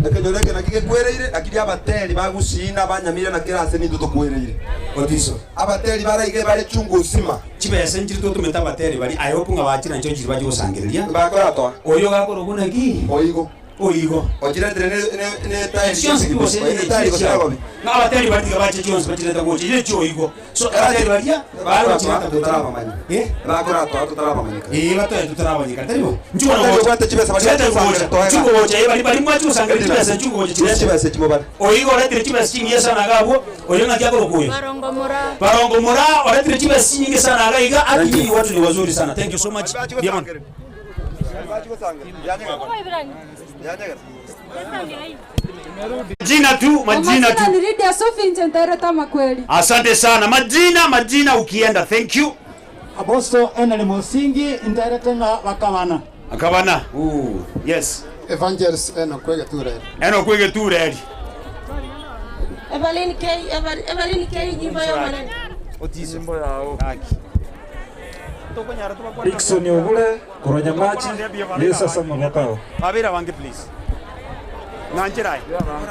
[SPEAKER 4] Ekenyoreke nakige kwereire lakini abateri bagusina banyamire na kirase nindu tukwereire.
[SPEAKER 2] Otiso.
[SPEAKER 4] Abateri baraige bare chungu usima.
[SPEAKER 2] Chibesa njiri tutumete abateri bari I hope nga bachira ncho njiri baje gusangereria.
[SPEAKER 4] Bakora toa.
[SPEAKER 2] Oyo gakora bunaki.
[SPEAKER 4] Oigo.
[SPEAKER 2] Oigo.
[SPEAKER 4] Ochiretire ne ne ne tairi.
[SPEAKER 2] Chionsi kibose
[SPEAKER 4] Ne tairi gosiragobi.
[SPEAKER 2] Nga abateri bari tiga bache chionsi bachireta gocha ile chioigo. So abateri baria bari bachireta
[SPEAKER 4] tutarabamanya.
[SPEAKER 2] Eh?
[SPEAKER 4] Bakora toa tutarabamanyika.
[SPEAKER 2] Eh batoya tutarabamanyika taribo. Nchuko
[SPEAKER 4] Abateri bwate chibesa bari
[SPEAKER 2] Chibesa gocha. Nchuko gocha eh bari bari mwachi gusangereria chibesa nchuko gocha
[SPEAKER 4] Chibesa chibesa chimobara.
[SPEAKER 2] Oigo oretire chibesa chingiya sana gabwo oyo ngaki akoro kuyo.
[SPEAKER 12] Barongo mura.
[SPEAKER 2] Barongo mura oretire chibesa nyingi sana gaiga ati watu ni wazuri sana. Thank you so much. Diamond. Majina tu, majina tu.
[SPEAKER 21] Ni Lydia Sophie Njentere kama kweli.
[SPEAKER 2] Asante sana. Majina, majina ukienda. Thank you.
[SPEAKER 19] Apostle Enel Musingi nteretenga bakabana.
[SPEAKER 2] Akabana, ooh, yes.
[SPEAKER 16] Evangelist Enock Wegetureri.
[SPEAKER 2] Enock Wegetureri.
[SPEAKER 5] Evelyn K, Evelyn, Evelyn K, nyimbo y'Omonene.
[SPEAKER 2] Nyimbo yao. Gaki.
[SPEAKER 1] Dickson Obure korwa Nyamachi, Yesu ase amaboko ao.
[SPEAKER 2] Babere abange please. Ng'anchera aye.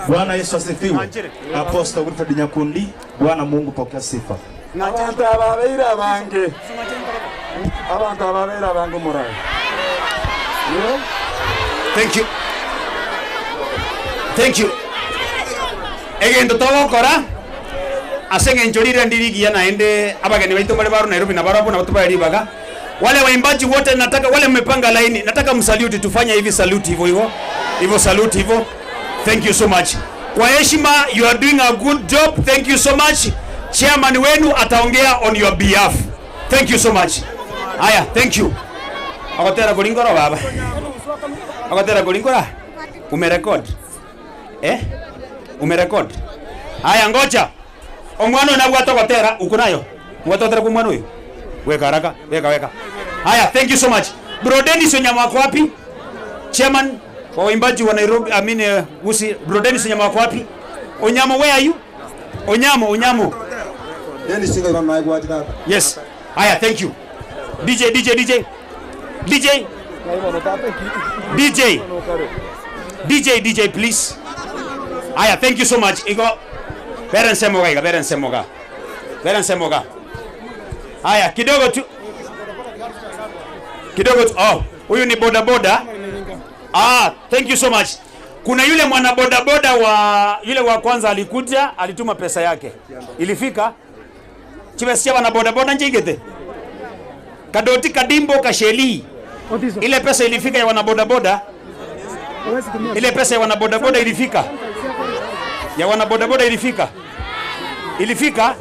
[SPEAKER 22] Bwana Yesu asifiwe.
[SPEAKER 2] Ng'anchera.
[SPEAKER 22] Apostle Wilfred Nyakundi, Bwana Mungu pokea sifa.
[SPEAKER 1] Abanto aba babeire abange, abanto aba babeire abange omoraai.
[SPEAKER 2] Thank you. Thank you. Egento togokora ase eng'encho rire ndiri rigiya naende abageni baito mbare barwa Nairobi nabarabwo nabo tobae ribaga. Wale waimbaji wote nataka wale mmepanga laini nataka msalute tufanye hivi salute hivyo hivyo. Hivyo salute hivyo. Thank you so much. Kwa heshima you are doing a good job. Thank you so much. Chairman wenu ataongea on your behalf. Thank you so much. Haya, thank you. Agotera koringora baba. Agotera koringora. Umerecord? Eh? Umerecord? Haya ngoja. Omwana oyo nabwate ogotera uko nayo? Obwate ogotera kwa omwana oyo? Weka haraka, weka weka. Haya, thank you so much. Bro Dennis Onyama wako wapi? Chairman wa waimbaji wa Nairobi, I mean, uh, Gusii. Bro Dennis Onyama wako wapi? Onyamo, where are you? Onyamo, Onyamo.
[SPEAKER 4] Dennis iga igo naye gwachi tata.
[SPEAKER 2] Yes. Haya, thank you. DJ, DJ, DJ. DJ. DJ. DJ, DJ, please. Haya, thank you so much. Igo bera nsemo iga, bera nsemo ga. Bera nsemo ga. Haya, kidogo tu. Kidogo tu. Oh, huyu ni boda boda. Ah, thank you so much. Kuna yule mwana boda boda wa yule wa kwanza alikuja, alituma pesa yake. Ilifika chibesia bana boda boda njigete. Kadoti kadimbo kasheli. Ile pesa ilifika ya wana boda boda. Ile pesa ya wana boda boda ilifika. Ya wana boda boda ilifika. Ilifika.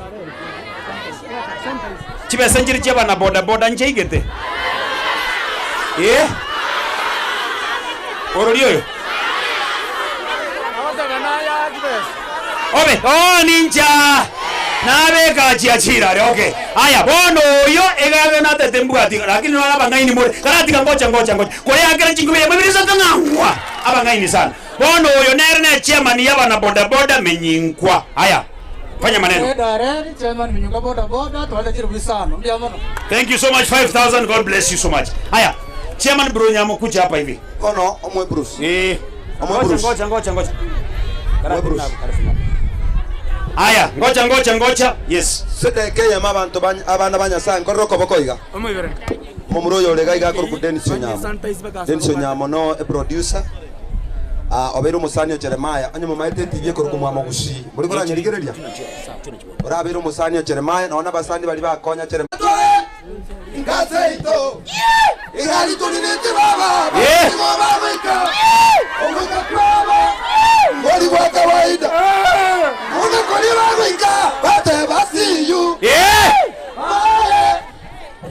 [SPEAKER 2] Chibesa njiri chia bana boda boda njeigete. Eh? Orori oyo. Obe, oh ninja. Nabeka chia chira okay. Aya, bono oyo egabe natete mbwati lakini nora abang'aini more. Karatika ngocha ngocha ngocha. Kore akere chingubire mwibiriso tang'ang'wa. Abang'aini sana. Bono oyo nere ne chairman ya bana boda boda menyinkwa. Aya. Fanya maneno.
[SPEAKER 15] Dareri, chairman Minyuka boda boda, twale chiri bisano. Ndio mono.
[SPEAKER 2] Thank you so much 5000 God bless you so much. Haya. Chairman Bro Nyamo kuja hapa hivi.
[SPEAKER 4] Kono omwe Bruce.
[SPEAKER 2] Eh.
[SPEAKER 4] Omwe
[SPEAKER 2] Ngoja
[SPEAKER 4] Bruce.
[SPEAKER 2] ngoja ngoja ngoja.
[SPEAKER 4] Omwe Bruce.
[SPEAKER 2] Haya, ngoja ngoja ngoja. Yes.
[SPEAKER 4] Sedeke yema abanto ba- abana ba Nyasaye nkorere okoboko iga. Momura oyo ore iga iga akorokwa Dennis Onyamo. Dennis Onyamo no eproducer. Ah, obeire omosani o Jeremiah onye momaete etibi ekorokwa Mwamogusi. Mori koranyerigereria? Orabeire omosani o Jeremiah nonya abasani baria bakonya Jeremiah.
[SPEAKER 13] Ngaseito igari turiniti baba
[SPEAKER 2] Yeah.
[SPEAKER 13] Baba bagoika Ogoika kwaba Ngori kwa kawaida Kuna kori bagoika Bate basi you
[SPEAKER 2] Yeah.
[SPEAKER 13] Bye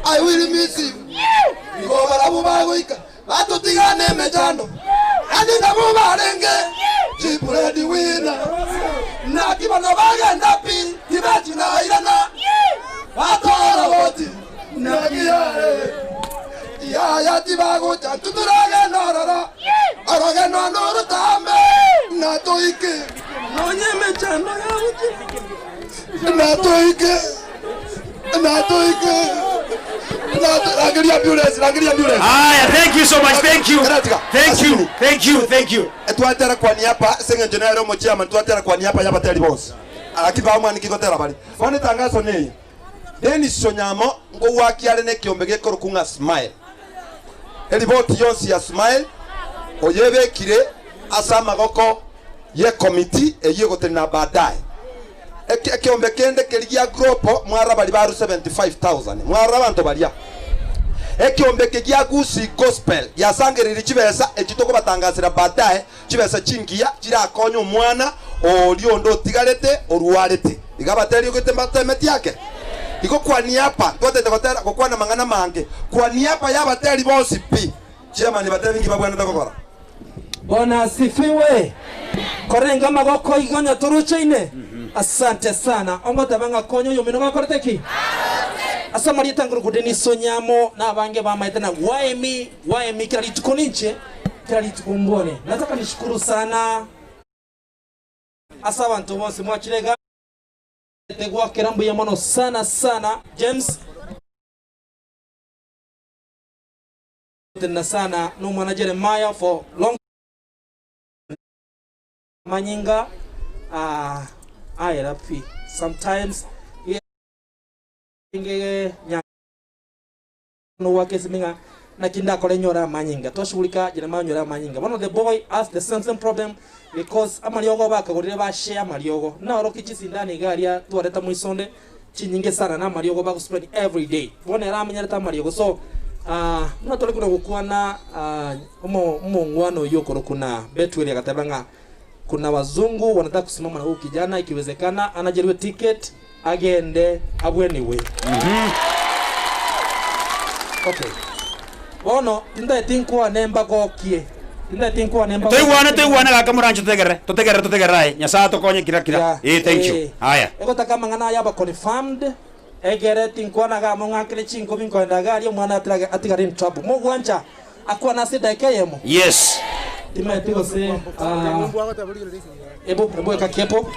[SPEAKER 13] I will miss you Ngo barabu bagoika Batutigane mejano Ani nabo barenge Chipuredi wina Na kibano bagenda pi Tibachi na irana Batora boti Nagiare Yaya tibagocha tuturage norora Oroge no nuru tambe Natoike Nonye mechano yabuchi Natoike Natoike Rangiria ambulance, rangiria ambulance.
[SPEAKER 2] Haya, thank you so much. Thank you. Thank you. Thank you. Thank you.
[SPEAKER 4] Twatera kwa niaba seng'encho nere omochiama twatera kwa niaba y'abateri bonsi. Lakini bamwaniki gotera bari. Bono etangaso neye. Dennis Onyamo ngogwakia are na ekiombe gekorokwa ng'a Smile. Eriboti yonsi ya Smile oyebekire ase amagoko ye committee eywo egotenena baadaye. Eke- Ekiombe kende keri gia gropo mwara bari baru 75000 mwara abanto baria ekiombe eke gia Gusii Gospel giasangereire chibesa echi tokobatangasera baadaye chibesa chingiya chirakonye omwana oria onde otigarete orwarete iga abateri ogete mbatemeti ake igo kwa niaba twatete gotera gokwana mang'ana mange kwa niaba ya abateri bonsi pi chairman bateri bingi babwanete gokora
[SPEAKER 23] Bwana asifiwe. Korenga magoko igonya turuchaine. Asante sana. Ongoteba ng'a konya oyo mino gakorete ki? Ase amarieta ngoroku Denis Onyamo na abange bamaete na why me why me kila rituko ninche kila rituko mbone. Nataka nishukuru sana ase abanto bonsi mwachire iga gwakera mbuya mono sana sana James tena sana nomwana Jeremiah for long manyinga ah, aera pi sometimes ngege nyano wake siminga naki ndakore nyora amanyinga twashughulika Jeremiah nyora amanyinga one of the boy has the same same problem because amariogo bakagorire ba share amariogo naoroki chisindani iga aria twareta moisonde chinyinge sana na amariogo bagospend every day bono ere amenyerete amariogo so ah, buna tore kona gokwana ah, omo omongwana oyio okorokwa na Bethuel agateba ng'a kuna wazungu wanataka kusimama na huyu kijana ikiwezekana anajerwe ticket agende abweniwe. Okay. Bono tintaeti nkwane mbagokie. Tintaeti nkwane mbagokie.
[SPEAKER 2] Toigwane toigwane gaka moranche totegerere totegerere totegerere aye Nyasaye atokonye kira kira
[SPEAKER 23] Yeah.
[SPEAKER 2] eh thank you
[SPEAKER 23] Eh.
[SPEAKER 2] haya.
[SPEAKER 23] Egotaka amang'ana aya aba confirmed egere tinkwana iga amo ng'akere chinkobi nkoenda iga aria omwana atirage atigare in trouble. Mogwancha akwane ase edaika eyemo?
[SPEAKER 2] Yes.
[SPEAKER 23] Timaeti gose ah, ebu ebu eka kepo.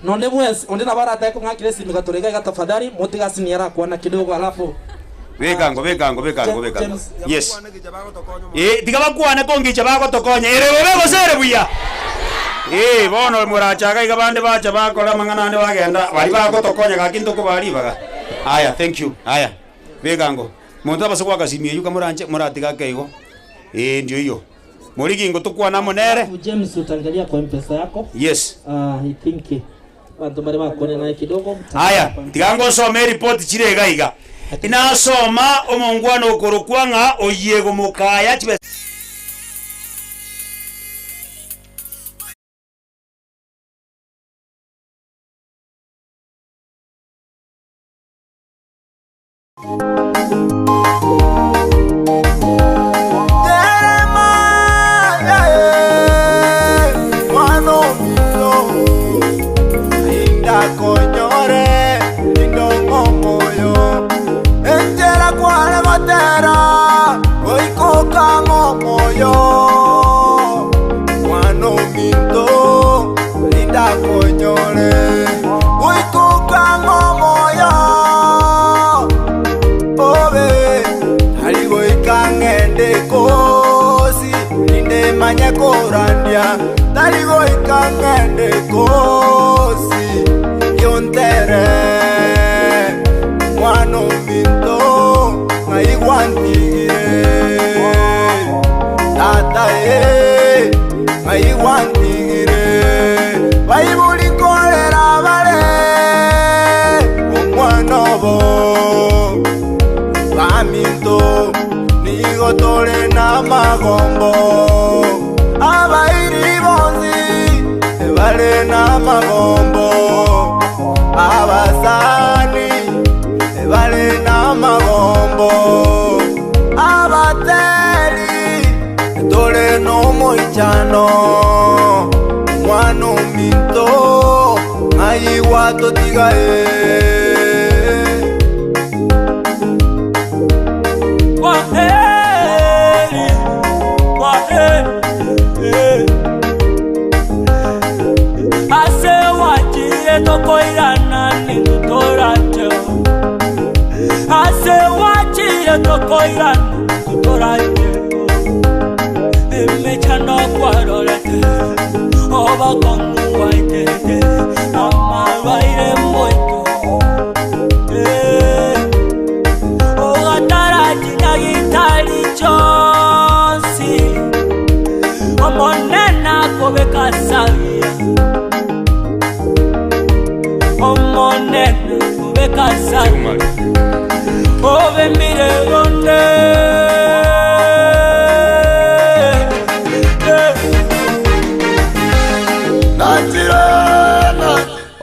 [SPEAKER 23] Nonde bwensi onde nabo aratake kong'akera esimi gatore iga iga tafadhali motige ase niye arakwana kidogo alafu
[SPEAKER 2] Bekango bekango bekango bekango.
[SPEAKER 23] James.
[SPEAKER 2] Yes. Eh, tiga bakwane kongicha bagotokonya ere bobe gose ere buya. Eh, bono morachaga iga bande bacha bakora amang'ana ande bagenda bari bagotokonya gaki ntokobaa ribaga. Aya, thank you. Aya, bekango. Monto abase goaka simi eywo kamoranche moratiga ake igo. Eh, ndio hiyo. Morigi ingo tokwane amo nere.
[SPEAKER 23] Alafu James utaangalia kwa mpesa yako.
[SPEAKER 2] Yes.
[SPEAKER 23] Ah, I think abanto mbare bakwane naye kidogo.
[SPEAKER 2] Aya, tiga ngosome eripoti chire iga iga. Inasoma omongwana okorokwa ng'a Oyiego Mokaya chibesa.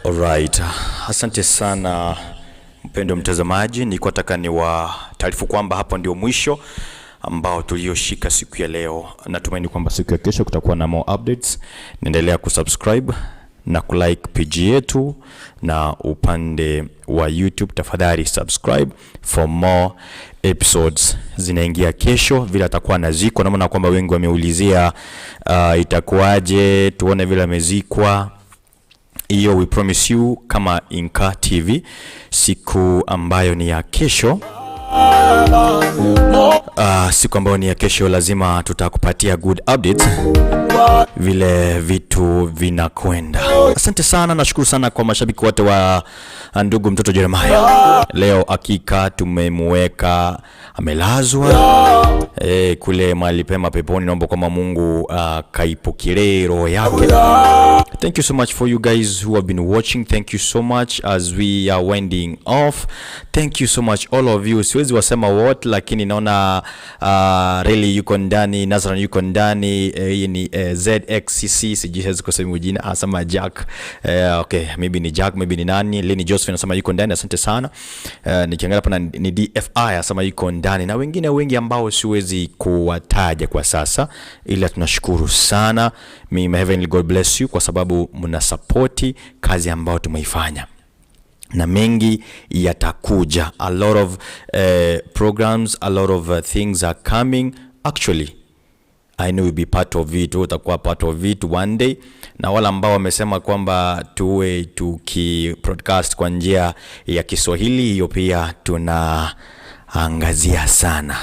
[SPEAKER 3] Alright, asante sana mpendo mtazamaji, nilikuwa nataka niwataarifu kwamba hapo ndio mwisho ambao tulioshika siku ya leo. Natumaini kwamba siku ya kesho kutakuwa na more updates. Naendelea kusubscribe. na kulike page yetu na upande wa YouTube tafadhali subscribe for more episodes zinaingia kesho. Vile atakuwa anazikwa, naona kwamba wengi wameulizia itakuwaje, tuone vile amezikwa. Hiyo we promise you kama Inka TV siku ambayo ni ya kesho. Siku ambayo ni ya kesho lazima tutakupatia good update vile vitu vinakwenda. Asante sana, nashukuru sana kwa mashabiki wote wa ndugu mtoto Jeremiah. Leo hakika tumemweka amelazwa kule mahali pema peponi. Naomba kwamba Mungu kaipokelee roho yake. Thank you so much for you guys who have been watching. Thank you so much as we are winding off. Thank you so much all of you. Siwezi wasema wote, lakini naona really yuko ndani, Nazran yuko ndani, hii ni ZXCC, sijui siwezi kusema jina, asema Jack. Okay, maybe ni Jack, maybe ni nani. Lini Josephine anasema yuko ndani, asante sana. Nikiangalia hapa ni DFI asema yuko ndani na wengine wengi ambao siwezi kuwataja kwa sasa, ila tunashukuru sana. May heavenly God bless you kwa sababu mnasapoti kazi ambayo tumeifanya na mengi yatakuja. A lot of programs, a lot of things are coming. Actually, I know you'll be part of it, wewe utakuwa part of it one day. Na wale ambao wamesema kwamba tuwe tuki broadcast kwa njia ya Kiswahili, hiyo pia tunaangazia sana.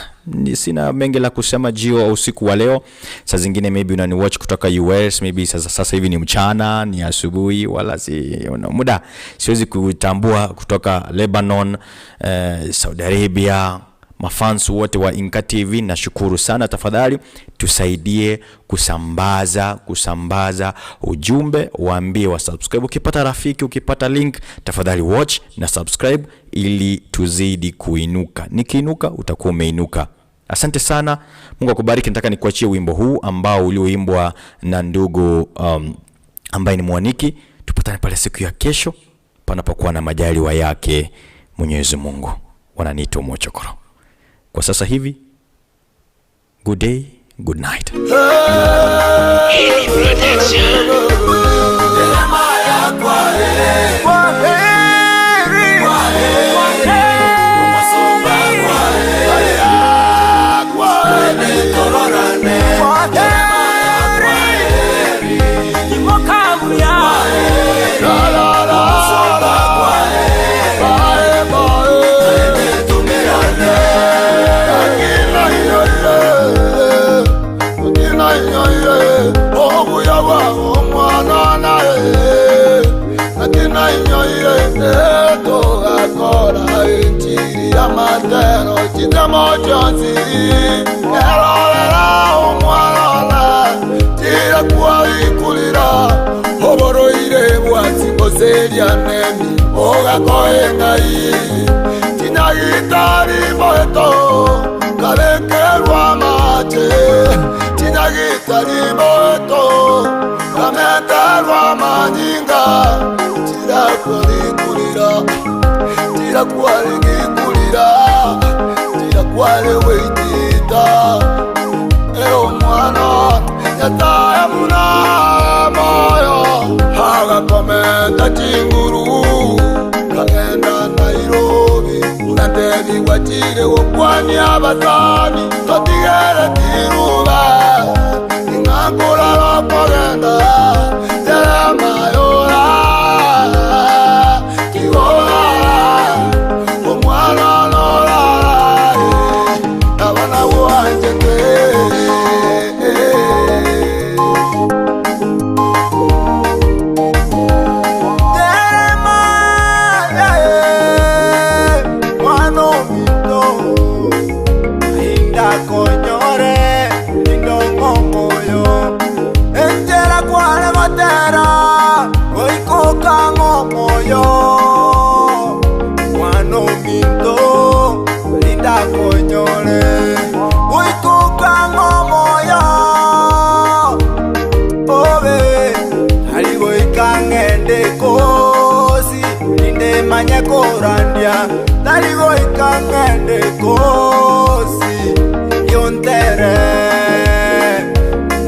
[SPEAKER 3] Sina mengi la kusema jio usiku wa leo. Saa zingine maybe unaniwatch kutoka US, maybe sasa hivi ni mchana, ni asubuhi, wala si una muda siwezi kutambua kutoka Lebanon, Saudi Arabia, mafans wote wa Inka TV nashukuru sana. Tafadhali tusaidie kusambaza ujumbe, waambie wa subscribe. Ukipata rafiki, ukipata link, tafadhali watch na subscribe ili tuzidi kuinuka. Nikiinuka utakuwa umeinuka. Asante sana, Mungu akubariki. Nataka nikuachie wimbo huu ambao ulioimbwa na ndugu ambaye ni Mwaniki. Tupatane pale siku ya kesho, panapokuwa na majaliwa yake Mwenyezi Mungu. Wananiita Mochokoro. Kwa sasa hivi, good day, good night.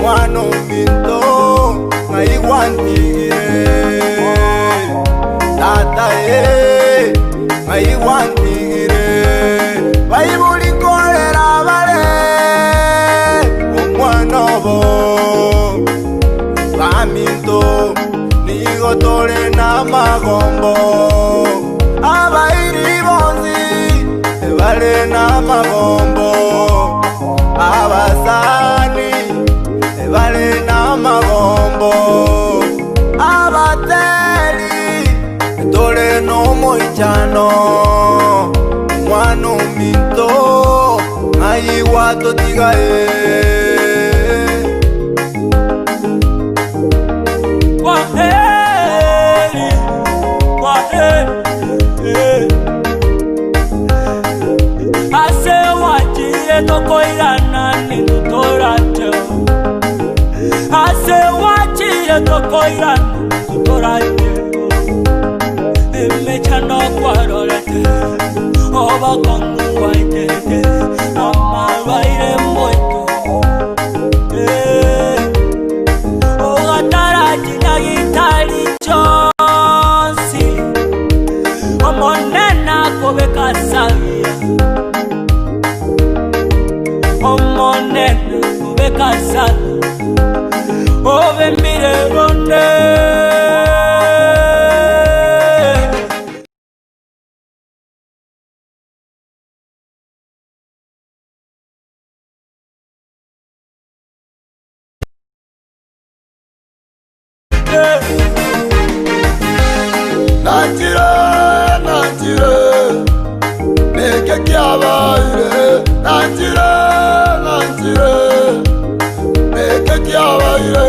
[SPEAKER 6] Mwana ominto ng'aigwantigire. Ee, ng'ai gwantigire? Baibori nkorera bare omwana obo. Baminto nigo tore namagombo, abairi bonsi bare namagombo, abasani bare namagombo, abateri tore nomoichano. Mwana ominto ng'ai gwatotiga ee.
[SPEAKER 20] Kwaheri, kwaheri. Ase wachire tokoirana nitutorate. Ase wachire tokoirana tutorate. Emechando kwarorete obokongu waitete amarwaire moito. Eh. Ogatara chinyagitari chonsi omonene akobekasabia omonene akobekasabia obe mireronde.
[SPEAKER 13] Nanchire, nanchire, neke kiabaire. Nanchire, nanchire, neke kiabaire.